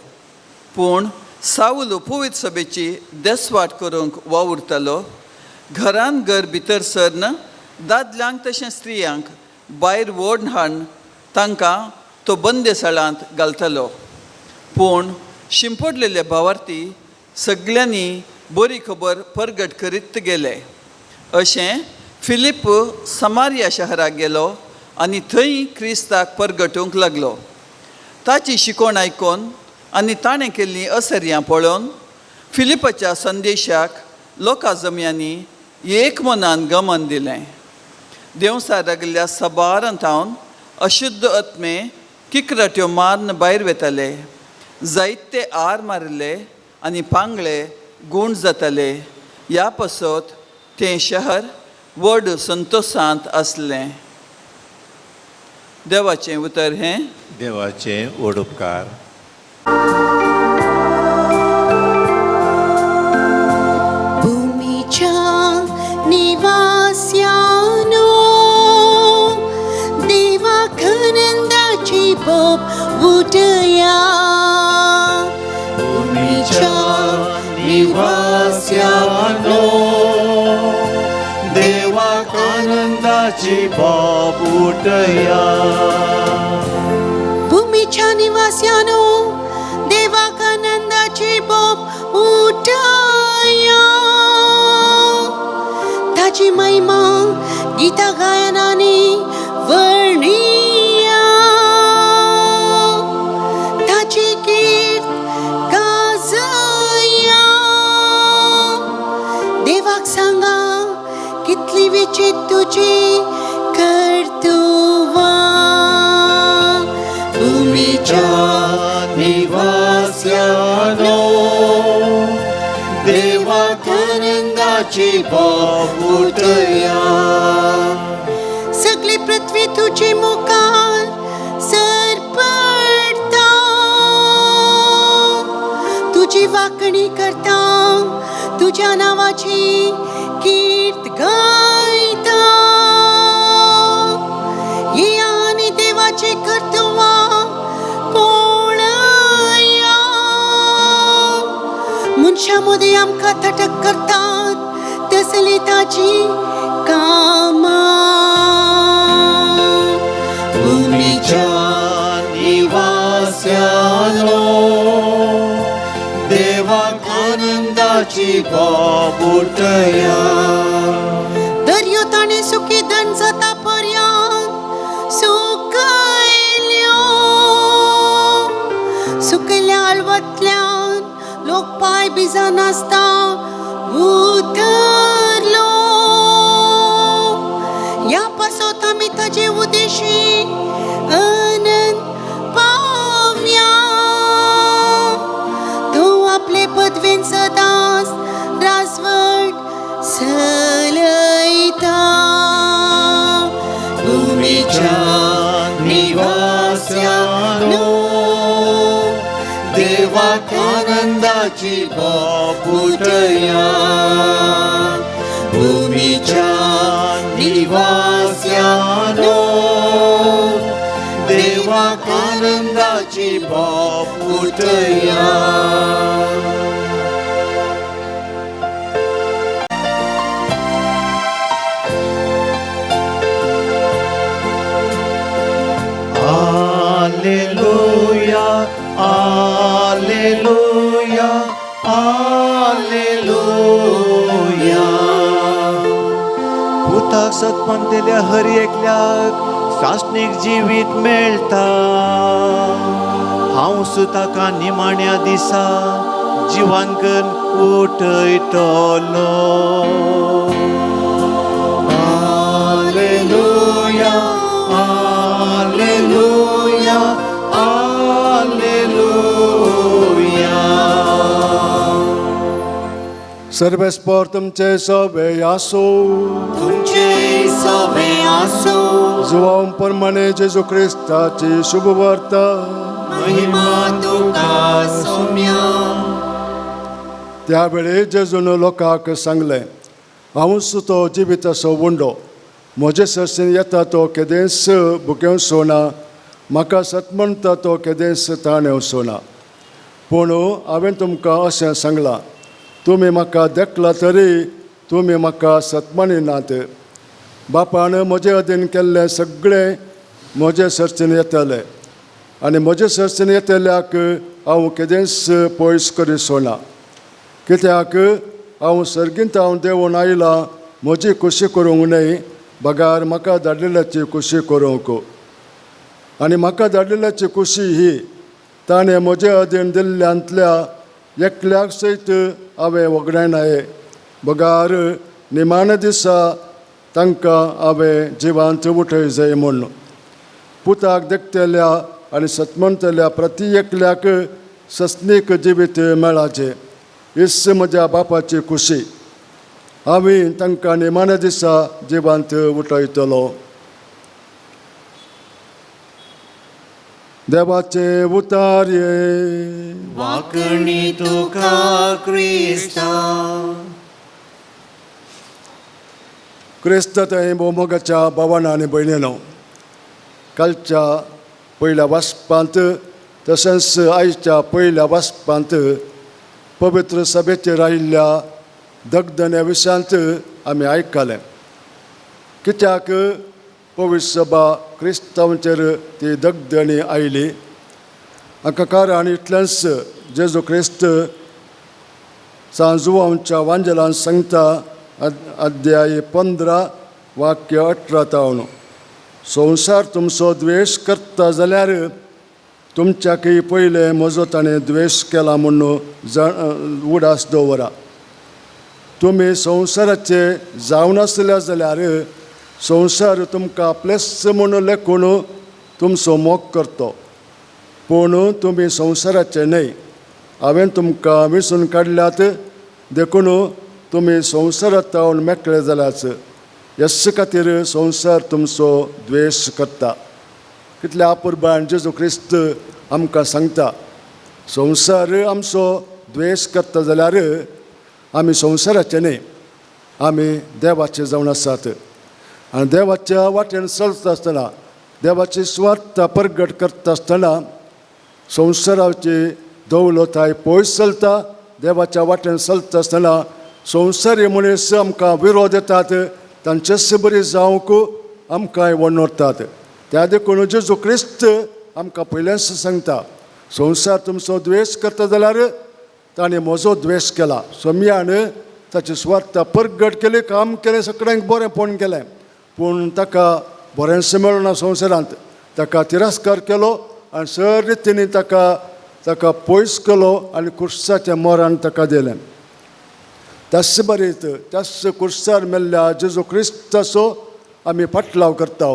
पूण सावल पवित्र सभेची देसवाट करूंक वावुरतालो. घरान घर भितर सरन दादल्यांक तशें स्त्रियांक भायर ओड हाडून तांकां तो बंदेसाळांत घालतालो. पूण शिंपडलेले भावार्थी सगल्यांनी बरी खबर परगट करीत गेले. अशें फिलीप समारिया शहराक गेलो आनी थंय क्रिस्ताक परगटूंक लागलो. ताची शिकवण आयकून आनी ताणें केल्लीं असर्यां पळोवन फिलिपाच्या संदेशाक लोकां जमयांनी एक मनान गमन दिलें. देंवसार लागिल्ल्या सबारांतावन अशुद्ध आत्मे किकराट्यो मारून भायर वेताले. जायते आर मारिल्ले आनी पांगळे गूण जाताले. ह्या पासत तें शहर व्हड संतोशांत आसलें. देवाचें उतर हें. देवाचे व्हड उपकार. भूमिच्या निवास्यानो देवाक आनंदाची बोब उठया. भूमिच्या निवास्यानो देवाक आनंदाची बोब उठया. भूमिच्या निवास्यानो देवाक आनंदाची बोब उठया. ताची महिमा गीता गायनानी वर्णिया. ताची कीर्त गाजया. देवाक सांगा कितली विचित तुजी कर्तुवां. भूमिच्या निवास्यानो देवाक आनंदाची बोब उठया. सगळी पृथ्वी तुजी मुखार सरपडटा. तुजी वाकणी करता, तुज्या नांवाची कीर्त गायता. येया मनशां मदीं आमकां थटक करतात तसली ताजी कामां. भूमीच्या निवास्यानो देवाक आनंदाची बोब उठया. दर्यो ताणें सुकी दंड जाता पर्यंत सुकयल्यो, सुकयल्या आलवतल्यान लोक पांय भिजनासता उतरलो. ह्या पासत आमी ताजे उदेशी अनंत पावया. तूं आपले पदवेन सदांच राजवट चलयता. भूमीच्या निवास्यानो देवाक आनंदाची बोब उठया. भूमीच्या निवास्यानो देवाक आनंदाची बोब उठया. Alleluia, Alleluia, Alleluia. पुताक सतपंतेल्या हर एकल्याक सासणीक जिवीत मेळटा. हांव सुताका निमाण्या दिसा जिवांकन उठयतलो. Alleluia, Alleluia, Alleluia. सर्वेस्पर तुमचे सवे आसो. तुमचे सवे आसूं. जुवांव प्रमाणे जेजू क्रिस्ताची शुभवार्ता. महिमा तुका सोम्या. त्यावेळी जेजून लोकांक सांगलें, हांवूच तो जिविताचो उंडो. म्हजे सरसीन येता तो केदेंच भुकेवचो ना, म्हाका सत म्हणटा तो केदेंच ताणेवचो ना. पूण हांवें तुमकां अशें सांगलां, तुमी म्हाका देखला तरी तुमी म्हाका सत मानिनात. बापान म्हजे अधीन केल्लें सगळें म्हजे सरसीन येतलें आनी म्हजे सरसीन येतल्याक हांव केदेंच पयस करिसो ना. कित्याक हांव सर्गींत हांव देंवून आयलां म्हजी खुशी करूंक न्हय, बगार म्हाका धाडिल्ल्याची खुशी करूंक. आनी म्हाका धाडिल्ल्याची खुशी ही, ताणें म्हजे अधीन दिल्ल्यांतल्या एकल्याक सयत हांवें वगडायनाये, बगार निमाण्या दिसा तांकां हांवें जिवांत उठय जाय म्हूण. पुताक देखतल्या आनी सतमणतल्या प्रती एकल्याक सस्नीक जिवीत मेळाचें, हीच म्हज्या बापाची खुशी. हांवें तांकां निमाण्या दिसा जिवांत उठयतलो. देवाचे उतार ये. वाकणी तुका क्रिस्ता. क्रिस्त थंय भोवमोगाच्या भावान आनी भयणीनो, कालच्या पयल्या वाचपांत तशेंच आयच्या पयल्या वाचपांत पवित्र सभेचेर आयिल्ल्या दगदण्या विशयांत आमी आयकलें. कित्याक पवित्र सभा क्रिस्तांवाचेर ती दगदणी आयली? हाका कारण इतलेंच, जेजू क्रिस्त सांजुवांच्या वांजेलान सांगता, अध्याय 15 वाक्य 18 तावन, संवसार तुमचो द्वेश करता जाल्यार तुमच्याकय पयलें म्हजो ताणें द्वेश केला म्हूण उडास दवरा. तुमी संवसाराचे जावन आसले जाल्यार संवसार तुमकां आपलेच म्हूण लेखून तुमचो मोग करतो. पूण तुमी संवसाराचे न्हय, हांवें तुमकां वेंचून काडल्यात, देखून तुमी संवसारांत तावन मेकळे जाल्याच. ह्याच खातीर संवसार तुमचो द्वेश करता. कितल्या अपुरबायेन जेजू क्रिस्त आमकां सांगता, संवसार आमचो द्वेश करता जाल्यार आमी संवसाराचे न्हय, आमी देवाचे जावन आसात. आनी देवाच्या वाटेन चलता आसतना, देवाची स्वार्थ परगट करता आसतना संवसाराची दौलताय पयस चलता, देवाच्या वाटेन चलता आसतना संवसारी मनीस आमकां विरोध येतात, तांचेच बरी जावंक आमकां वणवतात. त्या देखून जेजू क्रिस्त आमकां पयलेंच सांगता, संवसार तुमचो द्वेश करता जाल्यार ताणें म्हजो द्वेश केला. सोमयान ताची सुवार्थ परगट केली, काम केलें, सगळ्यांक बरेंपण केलें, पूण ताका बरेंच मेळना संवसारांत. ताका तिरस्कार केलो आनी सर रितींनी ताका ताका पयस केलो आनी कुर्साचें मरण ताका दिलें. त्याच बरीत त्याच कुर्सार मेल्ल्या जेजू क्रिस्ताचो आमी फाटलाव करता,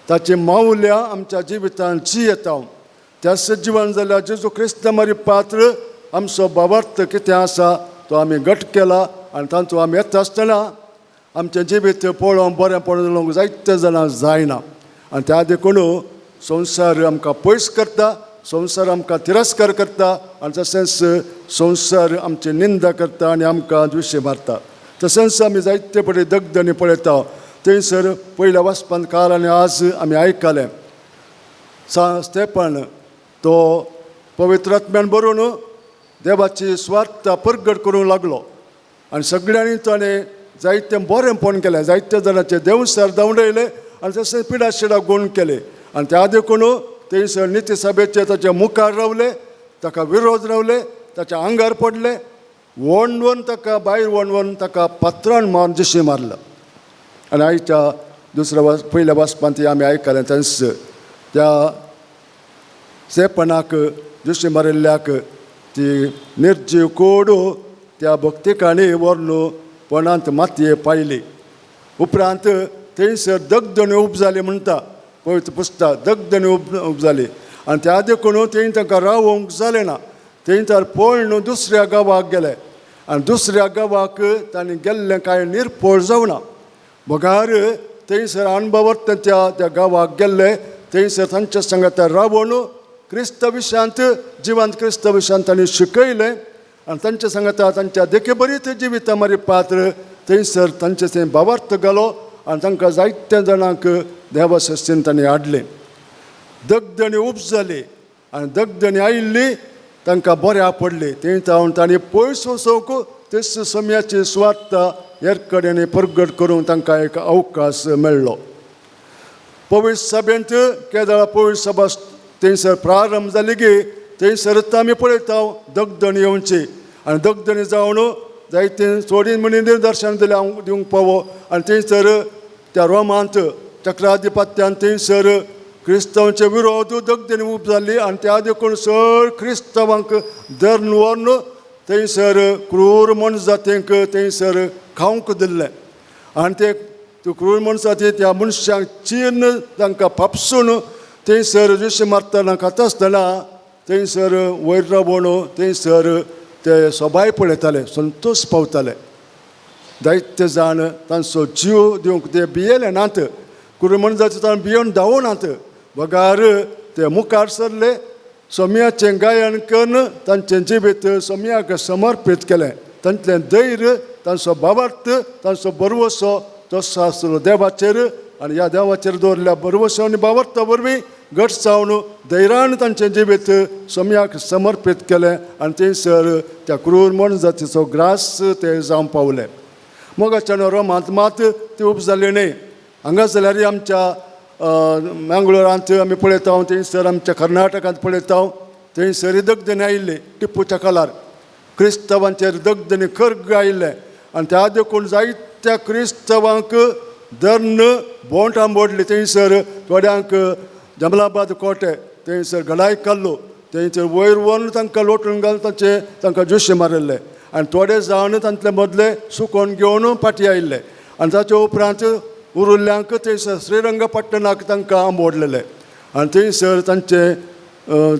ताची मावल्या आमच्या जिवितांत जियेता. त्याच जिवन जाल्यार जेजू क्रिस्त मारी पात्र आमचो भावार्थ कितें आसा तो आमी घट केला आनी तांचो आमी येता आसतना आमचें जिवीत पळोवंक बरें पळोवंक जायते जाणां जायना. आनी त्या देखून संवसार आमकां पयस करता, संवसार आमकां तिरस्कार करता आनी तशेंच संवसार आमची निंदा करता आनी आमकां दुशे मारता. तशेंच आमी जायते पळय दगदणी पळयता. थंयसर पयल्या वाचपान काल आनी आज आमी आयकलें, स्तेपन तो पवित्र आत्म्यान बरोवन देवाची स्वार्थ परगट करूंक लागलो आनी सगळ्यांनी ताणें जायतें बरेंपण केलें, जायते जाणांचे देवसार धांवडयले आनी तशें पिडा शिडा गुण केले. आनी त्या देखून थंयसर निती सभेचे ताच्या मुखार रावले, ताका विरोध रावले, ताच्या आंगार पडले, वणवण ताका भायर वणवण ताका पत्रान मारून जशें मारलो. आनी आयच्या दुसऱ्या पयल्या वाचपांत ती आमी आयकलें, तेंच त्या सेपणाक दुसरी मारिल्ल्याक ती निर्जीव कोडू त्या भक्तिकांनी व्हरून पणांत मातये पायली. उपरांत थंयसर दगदणी उब जाली म्हणटा पवित्र पुस्तक, दगदणी उब जाली आनी त्या देखून थंय तांकां रावोंक जालें ना. थंय तर पळोवन दुसऱ्या गांवाक गेले आनी दुसऱ्या गांवाक तांणी गेल्लें कांय निरपोळ जावना. बगार थंयसर अणभवात त्या त्या गांवाक गेल्ले, थंयसर तांच्या सांगाता रावोन क्रिस्त विशांत जिवंत क्रिस्त विशांत तांणी शिकयलें आनी तांच्या सांगाता तांच्या देखी जिविता मारी पात्र थंयसर तांचे थंय भावार्थ घालो आनी तांकां जायत्या जाणांक देवासस्तीन तांणी हाडलें. दगदणी उब जाली आनी दगदणी आयिल्ली तांकां बऱ्या पडली. थंय जावन तांणी पयस वचोंक तेच समयाची सुवार्थ हेर कडेन परगट करूंक तांकां एक अवकाश मेळ्ळो. पवित्र सभेंत केदळा पवित्र सभा थंयसर प्रारंभ जाली की थंयसरच आमी पळयता दगदणी येवची आनी दगदणी जावन जायते थोडी म्हणून दर्शन दिलें हांव दिवंक पावो. आनी थंयसर त्या रोमांत चक्राधिपत्यान थंयसर क्रिस्तांवचे विरोध दगदणी उब जाली आनी त्या देखून सर क्रिस्तांवांक धरून व्हरून थंयसर क्रूर मनजातींक थंयसर खावंक दिल्लें. आनी ते क्रूर मनजाती त्या मनशांक चीन तांकां फापसून थंयसर जशें मारतना खाता आसतना थंयसर वयर रावोन थंयसर ते सोबाय पळयताले, संतोश पावताले. जायते जाण तांचो जीव दिवंक ते भियेले नात, क्रूर मनजाती ताणें भियोवन धांवनात, बगार ते मुखार सरले, सोम्याचें गायन करून तांचें जिवीत सोम्याक समर्पीत केलें. तांतलें धैर्य, तांचो भावार्थ, तांचो भरवसो तसो आसलो देवाचेर आनी ह्या देवाचेर दवरल्या भरवसो आनी भावार्था वरवीं घट जावन धैर्यान तांचें जिवीत सोम्याक समर्पीत केलें आनी थंयसर त्या क्रूर मनजातीचो ग्रास ते जावंक पावले. मोगाच्या रोमांत मात ती उब जाली न्हय. हांगा जाल्यार आमच्या मंगळुरांत आमी पळयता, थंयसर आमच्या कर्नाटकांत पळयता, थंयसर दगदणी आयिल्ली टिप्पूच्या काळार क्रिस्तांवांचेर दगदणी खर्ग आयिल्लें आनी त्या देखून जायत्या क्रिस्तांवांक धरून बोंट आंबोडली. थंयसर थोड्यांक जमलाबाद कोटे थंयसर गडाय काडलो, थंयसर वयर व्हरून तांकां लोटून घालून तांचे तांकां जुशे मारिल्ले आनी थोडे जावन तांतले मदले सुकोवन घेवन फाटीं आयिल्ले आनी ताचे उपरांत उरुल्ल्यांक थंयसर श्रीरंगपट्टणाक तांकां आंबोडलेले आनी थंयसर तांचे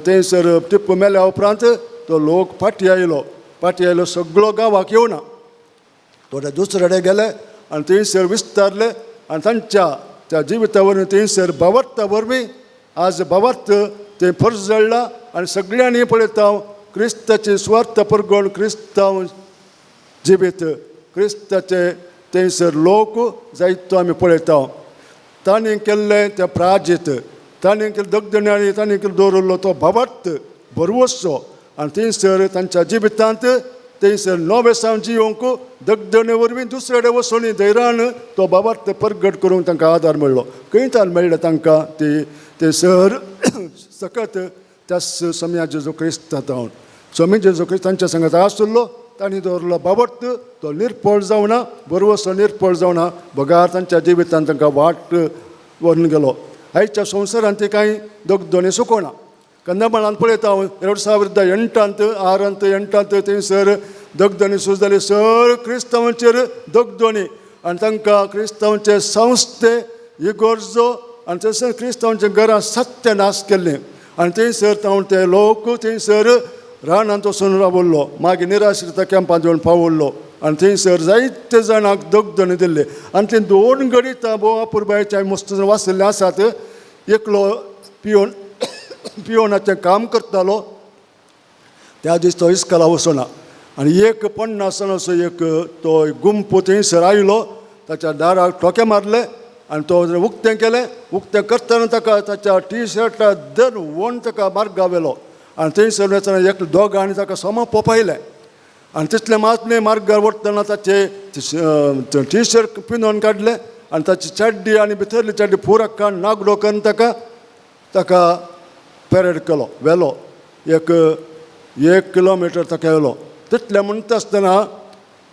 थंयसर टिप्पू मेल्या उपरांत तो लोक फाटीं आयलो. फाटीं आयलो सगळो गांवाक येवना, थोडे दुसरे कडेन गेले आनी थंयसर विस्तारले आनी तांच्या त्या जिविता वरवीं थंयसर भावार्था वरवीं आज भावार्थ थंय फर्ज जळ्ळा आनी सगळ्यांनी पळयता क्रिस्ताची सुवार्थ परगण क्रिस्तांव जिवीत क्रिस्ताचे थंयसर लोक जायतो आमी पळयता. तांणी केल्लें तें प्राजीत, तांणी केल्लें दगदण्यांनी तांणी केल्लो दवरिल्लो तो भावार्थ भरवसो आनी थंयसर तांच्या जिवितांत थंयसर नवेसांव जियोंक दगदणे वरवीं दुसरे कडेन वचून धैरान तो बाबार्थ परगट करूंक तांकां आदार मेळ्ळो. खंय तार मेळ्ळें तांकां ती ते सर सकत त्या स्वामी जेजू क्रिस्ता जावन स्वामी जेजू क्रिस्त तांच्या सांगात आसलो. तांणी दवरलो बाबर्थ तो निर्पळ जावना, बरवसो निर्पळ जावना, बगार तांच्या जिवितान तांकां वाट व्हरून गेलो. आयच्या संवसारांत ती कांय दगदणे सुकोना. कंदमाळान पळयता हांव 2008 6 8 थंयसर दगदणी सुरू जाली. सर क्रिस्तांवांचेर दगदणी आनी तांकां क्रिस्तांवचे संस्थे इगोर्जो आनी थंयसर क्रिस्तांवच्या घरां सत्यनाश केल्लें. आनी थंयसर तावन ते लोक थंयसर रानांत वचून रावल्लो. मागीर निराश्रित कॅम्पांत येवन पावल्लो आनी थंयसर जायते जाणांक दगदणी दिल्ले. आनी ते दोन गणितां भोव अपुरबायेचे हांवें मस्त वाचिल्लें आसात. एकलो पियोनाचें काम करतालो, त्या दीस तो इस्कला वचना आनी एक 50 जाणांचो एक तो गुंप थंयसर आयलो. ताच्या दाराक ठोके मारले आनी तो उक्तें केलें. उक्तें करतना ताका ताच्या टी शर्टा दर वण ताका मार्गा व्हेलो आनी थंयसर वतना एक दोगांनी ताका सोमा पोपायलें. आनी तितलें मात न्हय, मार्गार वतना ताचे टी शर्ट पिनोवन काडलें आनी ताची चड्डी आनी भितरली चड्डी पुरा काण नागडो करून ताका ताका पॅरेड केलो, व्हेलो. एक 1 किलोमिटर ताका व्हेलो. तितलें म्हणटा आसतना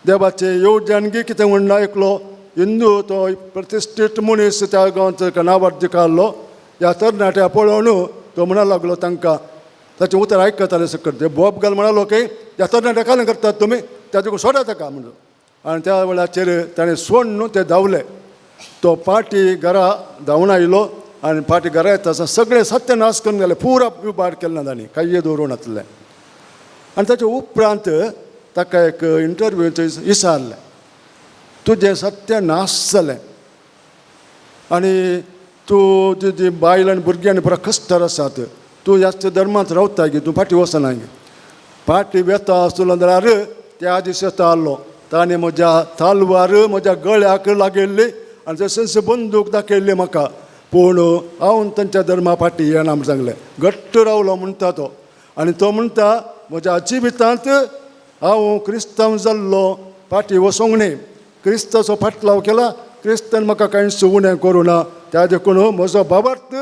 देवाचें येवजण कितें म्हणना, एकलो हिंदू तो प्रतिश्ठीत मनीस त्या गांवांत ताका नांवार्दीक आहलो. ह्या तरणाट्या पळोवन तो म्हणा लागलो तांकां, ताचें उतर आयकताले सकट ते बोब घाल म्हणालो की ह्या तरणाट्या कालें करतात तुमी, त्या तुका सोडा ताका म्हणलो. आनी त्या वेळाचेर ताणें सोडून ते धांवले. तो पाटी घरा धांवून आयलो आनी पाटी घरा येता आसतना सगळें सत्यनाश करून गेलें, पुरा इबाड केलें ना तांणी, कांय दवरूं नासलें. आनी ताच्या उपरांत ताका एक इंटरव्यू विचारलें, तुजें सत्यनाश जालें आनी तूं तुजी बायल आनी भुरगीं आनी पुरा कश्टार आसात, तूं ह्याच धर्मांत रावता गे, तूं फाटीं वचना गे. फाटीं वेता आसलो जाल्यार त्या दीस येता आहलो, ताणें म्हज्या तालवार म्हज्या गळ्याक लागिल्ली आनी तशेंच बंदूक दाखयल्ली म्हाका, पूण हांव तांच्या धर्मा फाटीं येना म्हूण सांगलें. घट्ट रावलो म्हणटा तो. आनी तो म्हणटा म्हज्या जिवितांत हांव क्रिस्तांव जाल्लो फाटीं वचोंक न्हय, क्रिस्ताचो फाटलाव केला, क्रिस्तान म्हाका कांयच उणें करूं ना, त्या देखून म्हजो बाबार्थ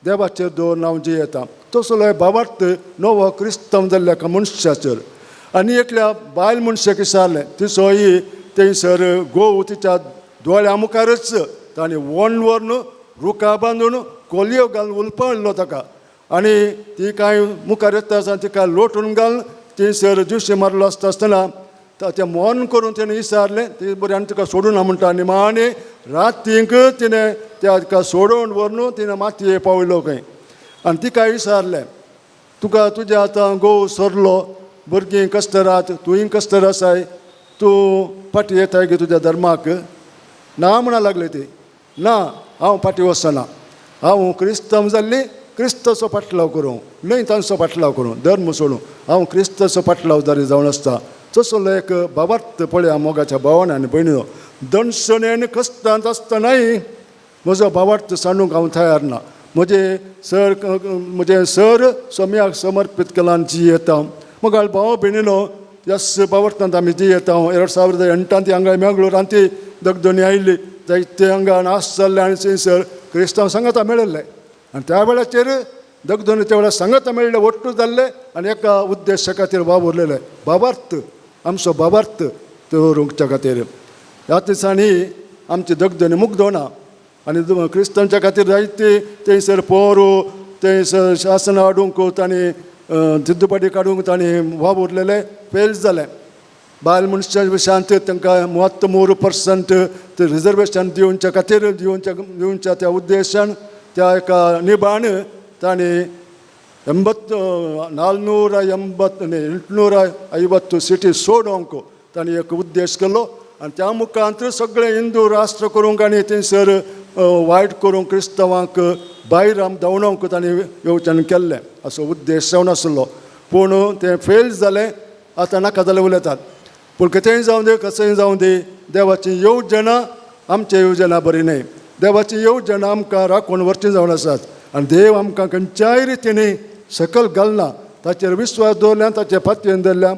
देवाचेर दवरून हांव जियेता. तसलो बाबार्थ नवो क्रिस्तांव जाल्ल्या एका मनशाचेर. आनी एकल्या बायल मनशाक विचारलें, तिचोय थंयसर घोव तिच्या दोळ्या मुखारच ताणें वण व्हरून रुखा बांदून कोलयो घालून उलपाडलो ताका. आनी ती कांय मुखार येता आसतना तिका लोटून घालून थंयसर दिवशी मारलो आसता आसतना तें मौन करून तिणें विचारलें. ती बरें आनी तुका सोडूं ना म्हणटा. आनी मागीर रातींक तिणें त्या सोडोवन व्हरून तिणें मातये पावयलो खंय. आनी तिका विचारलें, तुका तुजें आतां घोव सोरलो, भुरगीं कश्टरात, तूंय कश्टर आसाय, तूं फाटीं येताय गे तुज्या धर्माक? ना म्हणा लागली ती, ना हांव फाटीं वचना, हांव क्रिस्तांव जाल्ली, क्रिस्ताचो फाटलाव करूं न्हय तांचो फाटलाव करूं, धर्म सोडूं, हांव क्रिस्ताचो फाटलावदारी जावन आसता. तसलो एक बाबार्थ पळया मोगाच्या भावान आनी भयणीनो, दणसणेन कश्टांत आसतनाय म्हजो भावार्थ सांडूंक हांव तयार ना. म्हजें सर स्वाम्याक समर्पीत केलां आनी जियेता. मोगाळ भाव भयणीनो, ह्याच भावार्थांत आमी जियेता. 2008 हांगा मेंगळूरांत दगदणी आयिल्ली, जायते हांगा नाश जाल्ले आनी थंयसर क्रिस्तांव सांगाता मेळिल्ले. आनी त्या वेळाचेर दगदणी त्या वेळार सांगाता मेळिल्ले, ಒಟ್ಟು जाल्ले आनी एका उद्देशा खातीर वावुरलेले. भावार्थ आमचो भावार्थ दवरूंकच्या खातीर ह्या दिसांनी आमची दगदणी मुगदोना. आनी क्रिस्तांच्या खातीर जायते थंयसर पोरू थंयसर शासन हाडूंक तांणी तिद्दुपाटी काडूंक तांणी वावुरलेले, फेल जालें. बायल मनशां विशयांत तांकां 33% ते रिजर्वेशन दिवच्या खातीर दिवच्या दिवच्या त्या उद्देशान त्या एका निबान तांणी 480 850 सिटी सोडोवंक तांणी एक उद्देश केलो. आनी त्या मुखांत सगळें हिंदू राष्ट्र करूंक आनी थंयसर वायट करूंक क्रिस्तांवांक भायर आम धांवणोवंक तांणी येवच्यान केल्लें असो उद्देश जावन आसलो. पूण तें फेल जालें. आतां नाका जालें उलयतात. पूण कितेंय जावं दी, कशेंय जावं दी, देवाची येवजणां आमची येवजणां बरी न्हय. देवाची येवजणां आमकां राखून व्हरची जावन आसात. आनी देव आमकां खंयच्याय रितीनी सकल घालना. ताचेर विश्वास दवरल्या, ताचेर फातयेन धरल्या.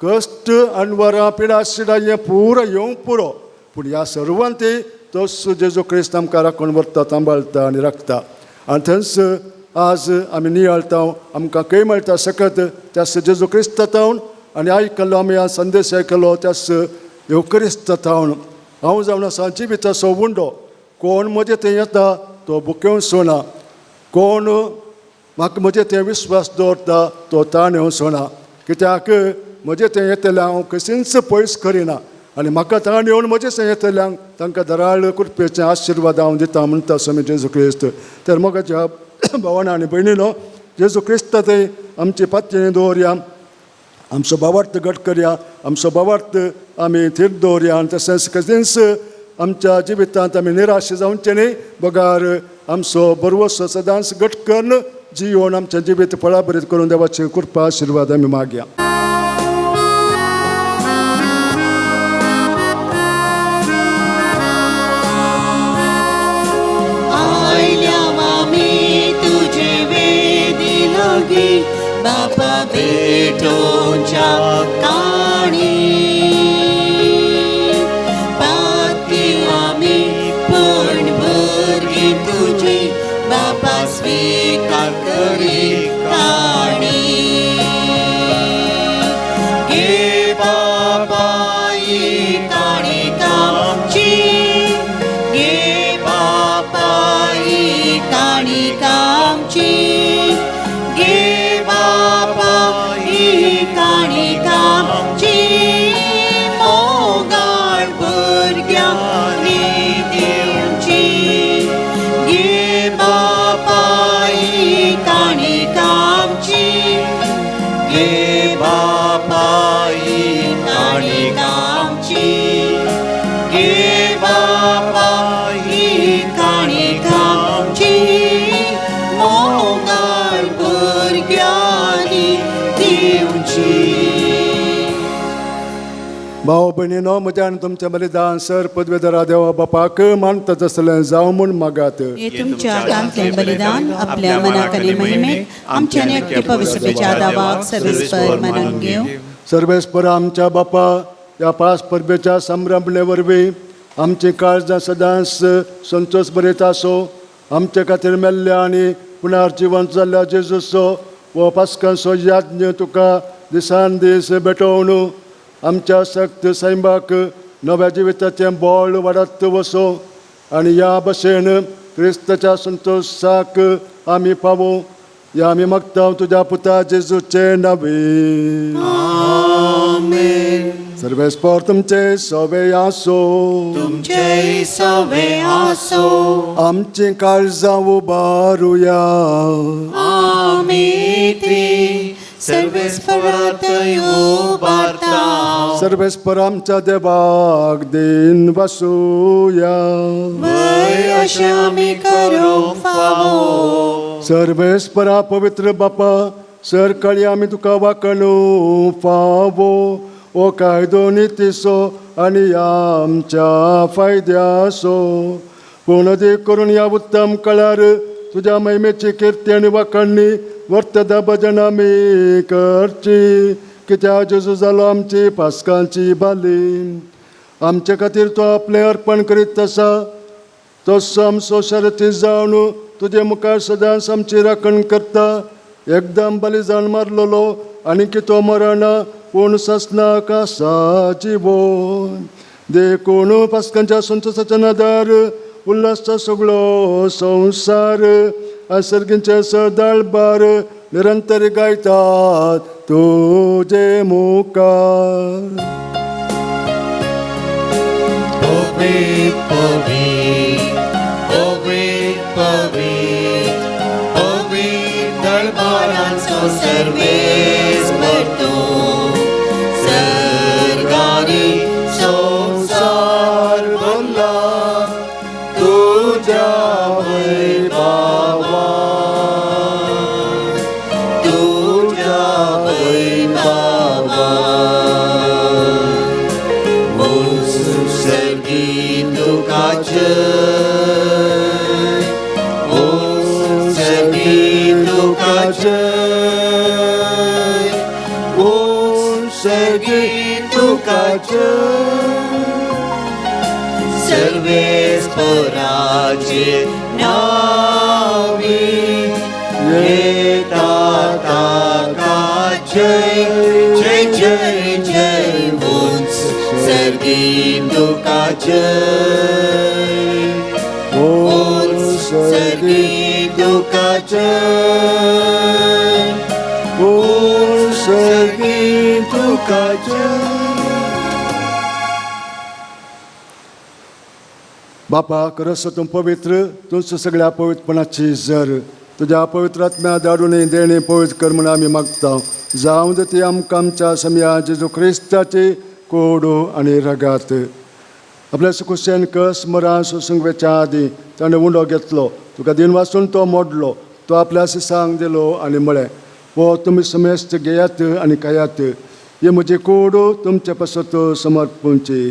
कश्ट अणवरां पिडा शिडा हें पुरो येवंक पुरो पूण ह्या सर्वान ती तोच जेजू क्रिस्त आमकां राखून व्हरता सांबाळटा आनी राखता आनी थंयच आज आमी नियाळता आमकां खंय मेळटा सकत त्यास जेजू क्रिस्त तावन आनी आयकल्लो आमी हा संदेश आयकलो त्यास ह्यो क्रिस्त तावन हांव जावन आसा जिविताचो उंडो कोण म्हजे थंय येता तो बुकेवन ना कोण म्हाका म्हजे थंय विस्वास दवरता तो ताण येवचो ना कित्याक म्हजे थंय येतले हांव कशींच पयस करिना आनी म्हाका ताण येवन म्हजे थंय येतल्यांक तांकां दराळ कृपेचे आशिर्वाद हांव दिता म्हणटा स्वामी जेजू क्रिस्त. तर मोगाच्या भावना आनी भयणीनो जेजू क्रिस्त थंय आमची पातयेन दवरया आमचो भावार्थ घट करया आमचो भावार्थ आमी थीर दवरया आनी तशेंच कशींच आमच्या जिवितांत आमी निराश जावचें न्ही बगार आमचो बरवसो सदांच घट करून जियोन आमचें जिवीत फळाभरीत करून देवाची कृपा आशिर्वाद आमी मागया. आयल्या आमी तुजे वेदी लागीं बापा भेटोवच्या काणी पाती आमी पूण भुरगीं तुजी बापा स्विकार करी काणी गे बाबा ही काणी कामची गे बाबा ही काणी कामची गे बाबा ही काणी कामची मोगाळ भुरग्यांनी दिवची गे बाबा ही काणी कामची गे बाबा ही काणी कामची गे बाबा ही काणी कामची मोगाळ भुरग्यांनी दिवची. भाव भयणीनो म्हज्या आनी तुमचें बलिदान सर पदवेधरा देवा बापाक मानता तसलें जावं म्हूण मागात. हे तुमच्या हातांतलें बलिदान आपल्या मनाक आनी महिमेक आमच्या आनी अख्खे पवित्रतेच्या दावाक सर्वेस्पर मानून घेवं. सर्वेस्पर आमच्या बापा ह्या पास परबेच्या संभ्रमणे वरवीं आमची काळजां सदांच संतोश बरीत आसो आमचे खातीर मेल्ल्या आनी पुनर्जिवंत जाल्ल्या जेजूचो हो पास्कांचो याज्ञ तुका दिसान दीस भेटोवन आमच्या सक्त सैमाक नव्या जिविताचें बळ वाडत वसो आनी ह्या भशेन क्रिस्ताच्या संतोशाक आमी पावूं ह्या आमी मागता तुज्या पुता जेजूचे नावे. सर्वेस्पर तुमचे सोबे आसो तुमचे सवे आसो आमची काळजां उबारुया आमी ती सर्वेस्परात उबारता सर्वेस्पर आमच्या देवाक दिन बसूया वय अशें आमी करूंक फावो सर्वेस्परा पवित्र बापा सरकाळी आमी तुका वाकणू फावो ओ कायदो नितीचो आनी आमच्या फायद्याचो पूण ती करून ह्या उत्तम कळार तुज्या महिमेची किर्ती आनी वाखणणी वर्तदा भजन आमी करची कित्याक जेजू जालो आमची पास्कांची बाली आमचे खातीर तो आपलें अर्पण करीत आसा तसो आमचो शरती जावन तुजे मुखार सदांच आमची राखण करता एकदम बली जावन मारलेलो आनी तो मरणा पूण ससनाक आसा जिवोन देखून पास्कांच्या संतोषाच्या नदर उल्हासचा सगळो संवसार सर्गींचे सदाळबार निरंतर गायतात तुजे मुखार. पवीत पवीत पवीत पवीत पवीत दळबारांचो सर्वेस्पर तूं सर्गारी संवसार भरला तुज्या वैभवान तुज्या वैभवान उत्सर्गी तुका जय उत्सर्गी तुका जय उत्सर्गी जय सर्वेस्पराचे नावे येता ताका जय जय जय जय उंच सर्गी तुका जय उंच सर्गी तुका जय उंच सर्गी तुका जय. बापा खरंच तूं पवित्र, तूंच सगळ्या पवित्रपणाची जर. तुज्या पवित्र आत्म्या धाडून देणे पवित्र कर म्हूण आमी मागता. जावं दे ती आमकां आमच्या समया जेजू क्रिस्ताची कोडू आनी रगात. आपल्या सुकुशेन कस मरां सोसूंक वेच्या आदीं ताणें उंडो घेतलो, तुका दिन वाचून तो मोडलो, तो आपल्या सिसांक दिलो आनी म्हळें, हो तुमी समेस्त घेयात आनी खायात, ही म्हजी कोडू तुमचे पासत समर्पूंची.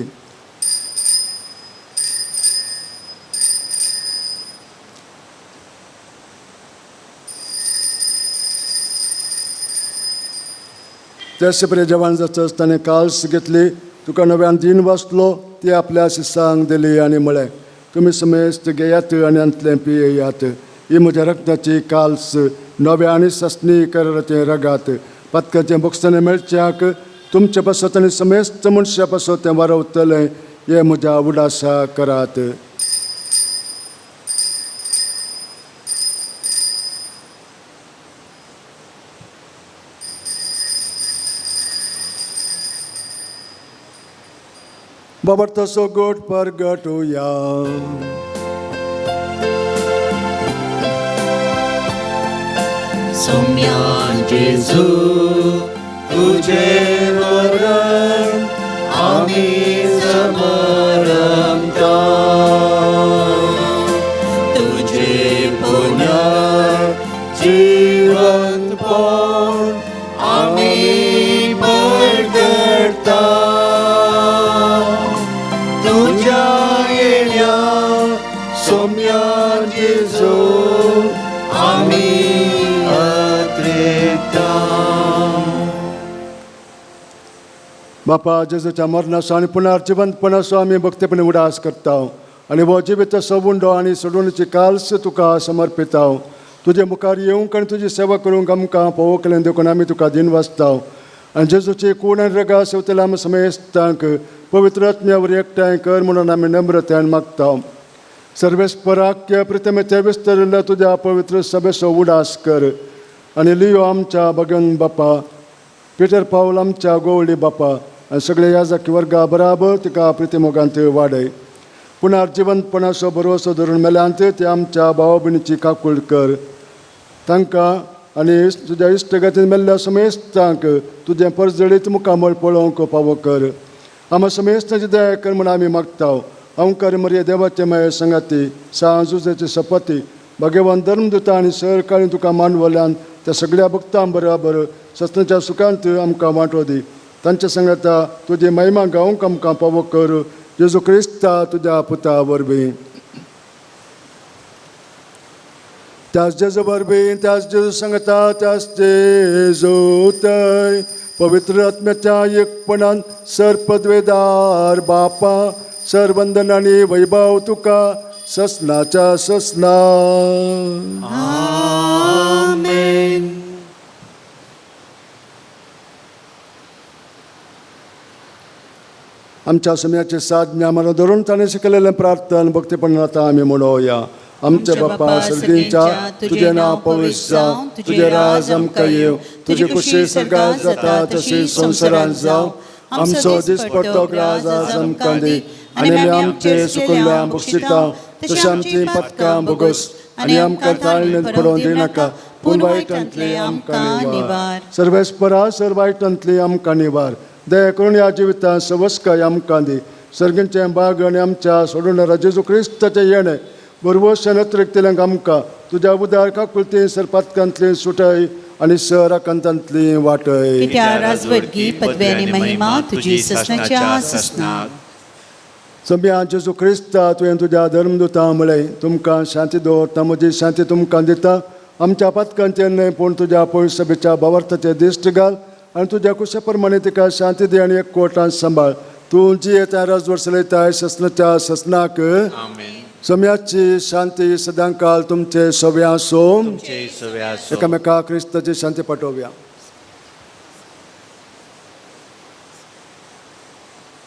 त्याचे परे जेवण जाता ताणें काल्स घेतली, तुका नव्यान दिन वाचलो, ती आपल्या शिसांक दिली आनी म्हळें, तुमी समेस्त घेयात आनी हांतलें पियेयात, ही म्हज्या रक्ताची काल्स नव्या आनी ससनी कराराचें रगात. पातकाचें बोगसणें मेळच्याक तुमचे पासत आनी समेस्त मनशा पासत तें वारवतलें, हें म्हज्या उडासा करात. बाबर तसो गोट परगटुया. सोम्या जेजू तुझे वरण आमी समरमता, तुझे पुनर्जीवनपण आमी परगटता, तुझ्या येण्या सोम्या जेजू आमी अत्रेता. बापा जेजूच्या मरणाचो आनी पुनर्जिवंतपणाचो आमी भक्तीपणी उडास करता आनी हो जिवीत सवुंडो आनी सोडवणीची काल्स तुका समर्पिता. तुजे मुखार येवंक आनी तुजी सेवा करूंक आमकां पवकलें देखून आमी तुका दिन वाचता. आनी जेजूची कूड आनी रगा सेवतल्या आमी समेस्तांक पवित्र आत्म्यावर एकठांय कर म्हणून आमी नम्रतायेन मागता. सर्वेस्पराक्य प्रतिमेचे विस्तरिल्ल्या तुज्या पवित्र सभेचो उडास कर आनी लियो आमच्या भगवन बापा, पिटर पावल आमच्या गोवळी बापा आनी सगळे याजकी वर्गा बराबर तिका प्रितिमोगांत वाडय. पुनर्जिवंतपणाचो भरवसो धरून मेल्यांत ते आमच्या भाव भयणीची काकूळ कर. तांकां आनी तुज्या इश्टगतीन मेल्ल्या समेस्तांक तुजें परजळीत मुखामळ पळोवंक पावो कर. आमा समेस्तांची दया कर म्हूण आमी मागता. अंकार मरिये देवाचे माये संगाती सांजुजेची सपती भगवान धर्मदुता आनी सरकाळी तुका मानवल्यान त्या सगळ्या भक्तां बराबर सस्नाच्या सुखांत आमकां वांटो दी. तांच्या संगाता तुजी महिमा गावंक आमकां पावो कर. जेजू क्रिस्ता तुज्या पुता वरवीं. त्याच जेजू वरवीं, त्याच जेजू सांगता, त्याच जेजू थंय पवित्र आत्म्याच्या एकपणान सर्पद्वेदार बापा सरवंदन आनी वैभव तुका ससनाच्या ससना. आमेन. आमच्या समयाचे साधन्या मला धरून ताणें शिकलेलें प्रार्थना भक्तीपणान आतां आमी म्हणोया. आमच्या बापा सर्गींच्या, तुजें नांव पवित्र जावं, तुजें राज आमकां येवं, तुजी खुशी सर्गात जाता तशी संवसारांत जावं. आमचो दिसपट्टो ग्रास आज आमकां दी आनी आमी आमचे सुकुल्ल्या बक्षिता तशें आमचीं पथकां भोगोस आनी आमकां ताळणेंत पडोवन दिनाका, पूण वायटांतली आमकां निवार. सर्वेस्परा सर वायटांतली आमकां निवार. दया करून ह्या जिवितांत सवस्काय आमकां दी. सर्गींचें बाग आनी आमच्या सोडून जेजू क्रिस्ताचें येणें बरवशान अतिरिक्तल्यांक आमकां तुज्या उदार काकुळती सरपातकांतली सुटय आनी सर आकांतांतली वाटय. कित्या राजवटगी पदवी आनी महिमा तुजी ससनाच्या ससना. सम्या जेजू क्रिस्ता तुवें तुज्या धर्मदुता म्हळें, तुमकां शांती दवरता, म्हजी शांती तुमकां दिता. आमच्या पातकांचेर न्हय पूण तुज्या पयसभेच्या भावार्थाचेर दिश्ट घाल आनी तुज्या कुशा प्रमाणे तिका शांती दी आनी एक कोटान सांबाळ. तूं जियेता राजवट चलयताय ससनाच्या ससनाक. आमेन. सम्याची शांती सदांकाल तुमचे सव्या आसूं. तुमचे सवे आसूं. एकामेका क्रिस्ताची शांती पाठोवया.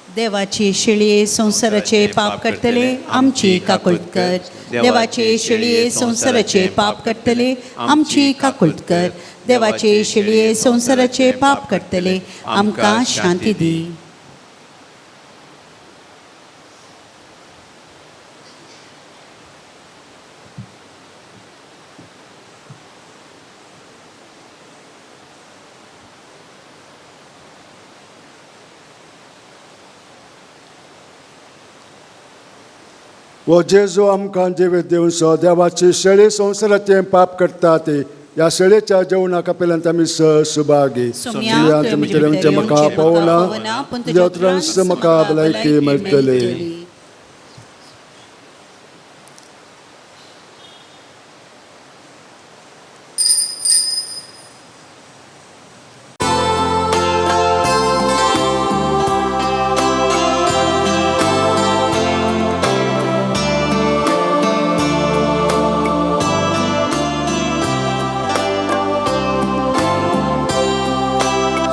देवाची शेळये संवसाराचे पाप काडटले, आमची काकुळट कर. देवाचे शेळये संवसाराचे पाप काडटले, आमची काकुळट कर. देवाचे शेळये संवसाराचे पाप काडटले, आमकां शांती दी. वो जेजू आमकां जिवीत दिवन सो देवाची शेळी संवसाराचें पाप करता ते ह्या शेळीच्या जेवणा कपेलांत आमी सुभागी. सोम्या, तुमचे तुमचे म्हाका पावना, पूण तुज्या उतरान म्हाका भलायकी मेळटली.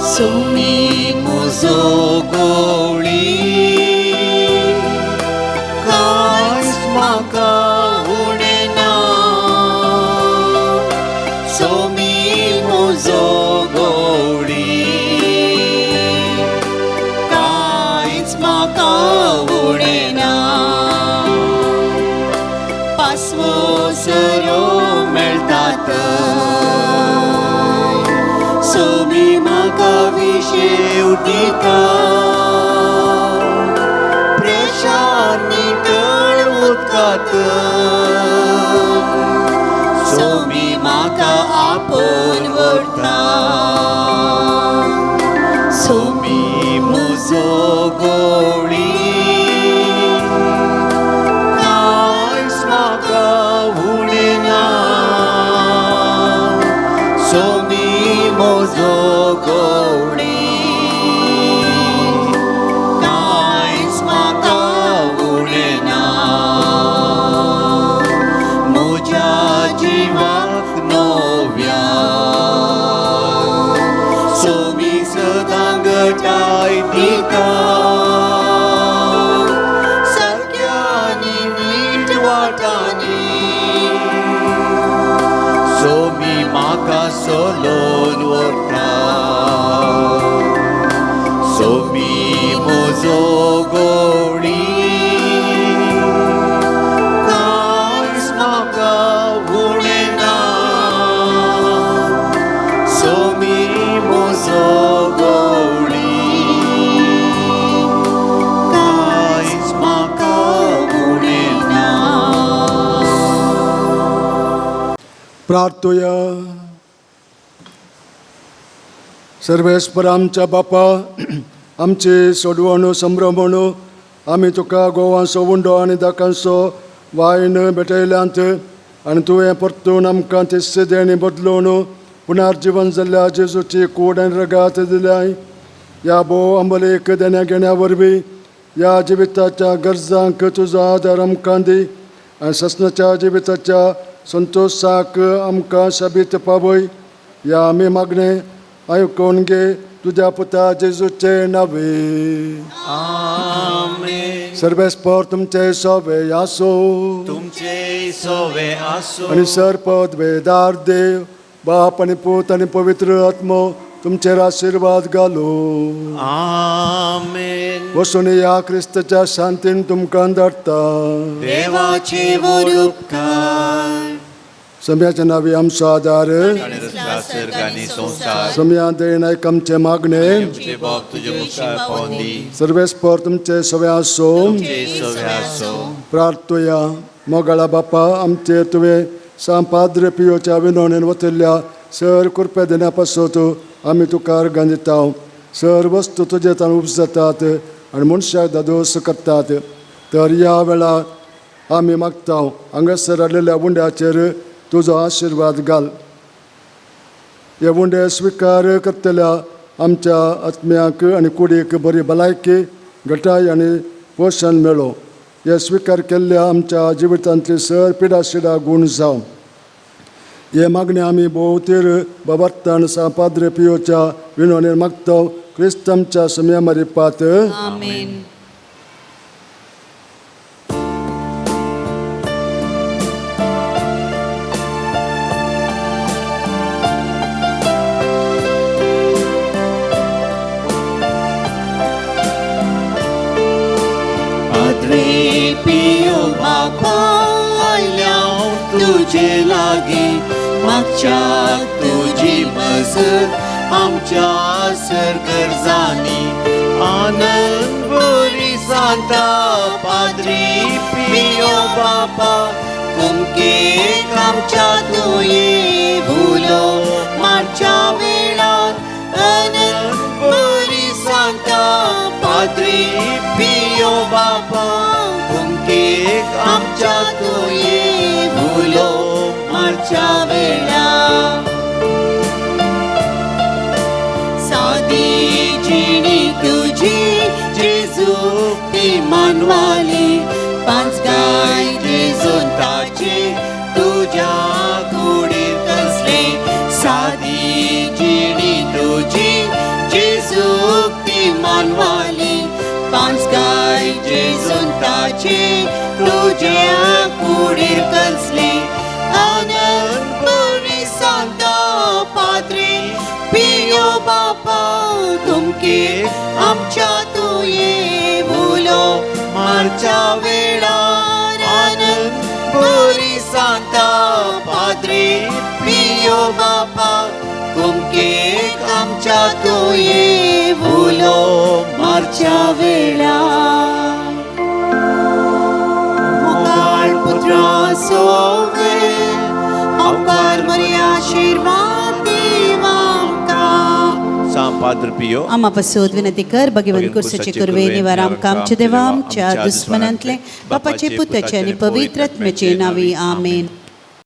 सुमी मुजो गोळी कांयच म्हाका उणें ना. सोमी मुजो गोळी कांयच म्हाका उणें ना. पासवो सरो मेळटात, सोमी म्हाका विशेव दिता. प्रेशान नितळ उदकांत सोमी म्हाका आपोवन व्हरता. सोमी म्हजो गोळी कांयच म्हाका उणें ना. सोमी म्हजो गोळी कांयच म्हाका उणें ना. म्हज्या जिवाक नव्या सोमी सदां घटाय दिता. सारक्यांनी नीट वाटांनी सोमी म्हाका सोलोन व्हरता. सोमी म्हजो गोळी कांयच म्हाका उणें ना. सोमी म्हजो गोळी कांयच म्हाका उणें ना. प्रार्थुया. सर्वेस्पर आमच्या बापा, आमची सोडवणू संभ्रमणू, आमी तुका गोवांचो उंडो आनी दाकांचो वायन भेटयल्यांत आनी तुवें परतून आमकां तिस्से देणी बदलून पुनर्जिवन जाल्ल्या जेजूची कूड आनी रगात दिल्याय. ह्या भोव अंबलेक देण्या घेण्या वरवीं ह्या जिविताच्या गरजांक तुजो आदार आमकां दी आनी ससनाच्या जिविताच्या संतोशाक आमकां शाबीत पावय. ह्या आमी मागणें आयकून घे तुज्या पुता जेजूचे नावे. आमेन. सर्वेस्पर तुमचे सोवे आसो. तुमचे सवे आसूं. आनी सरपद वेदार देव बाप आनी पूत आनी पवित्र आत्मो तुमचेर आशिर्वाद घालू. आमेन. वसून ह्या क्रिस्ताच्या शांतीन तुमकां धाडटा. देवाचे वरुपकार. सम्याच्या नावी आमचो आदार. आनी रचला सर्ग आनी संवसार. सम्या देण आयक आमचें मागणें. तुझे बाप तुजे मुखार पावोन दी. सर्वेस्पर तुमचे सवे आसो. तुमचे सवे आसूं. प्रार्थुया. मोगाळा बापा, आमचेर तुवें सांग पाद्र पियोच्या विनवणेन वतिल्ल्या सर कृपया देण्या पासत आमी तुका अर्गां दिता. सर वस्तू तुजे तान उपजतात आनी मनशाक दादोस करतात. तर ह्या वेळार आमी मागता, हांगासर हाडलेल्या उंड्याचेर तुजो आशिर्वाद घाल. हे उंडे स्विकार करतल्या आमच्या आत्म्याक आनी कुडीक बरी भलायकी घटाय आनी पोशण मेळो. हे स्विकार केल्ल्या आमच्या जिवितांतली सर पिडाशिडा गूण जावं. हे मागणे आमी भोवतेर बाबात्तान सा पाद्रे पियोच्या विनोनेर मागता क्रिस्त आमच्या सम्या मारिपात. आमेन. पाद्रे पियो बापा आयल्या तुजे लागीं मागच्या तुजी मजत आमच्या सरगरजांनी आनंद बरी सांता पाद्रे पियो बापा कुमकेक आमच्या तुये भुलो मारच्या वेळार आनंद बरी सांता पाद्रे पियो बापा कुमकेक आमच्या तुये भुलो मारच्या वेळार. सादी जिणी तुझी जेजू ती मानवाली पांच गाय जेजून ताचे तुझ्या कुडीर कसले. सादी जिणी तुझी जेजू ती मानवाली पांच गाय जेजून ताचे तुझ्या कुडीर कसले. आनंद बरी सांता पाद्रे पियो बापा तुमके आमच्या तुये भुलो मारच्या वेळार आनंद बरी सांता पाद्रे पियो बापा तुमके आमच्या तुये भुलो मारच्या वेळार. मुखार पुत्रा सोवे अवकार मरी आशीर्वाद देवामकां. सा पाद्र पियो आमा पसोद विनंती कर भगवंत कुर्साचे कुर्वे निवार आमकां आमच्या देवा आमच्या दुस्मनांतले बापाचे पुताचे आनी पवित्र आत्म्याचे नावी. आमेन.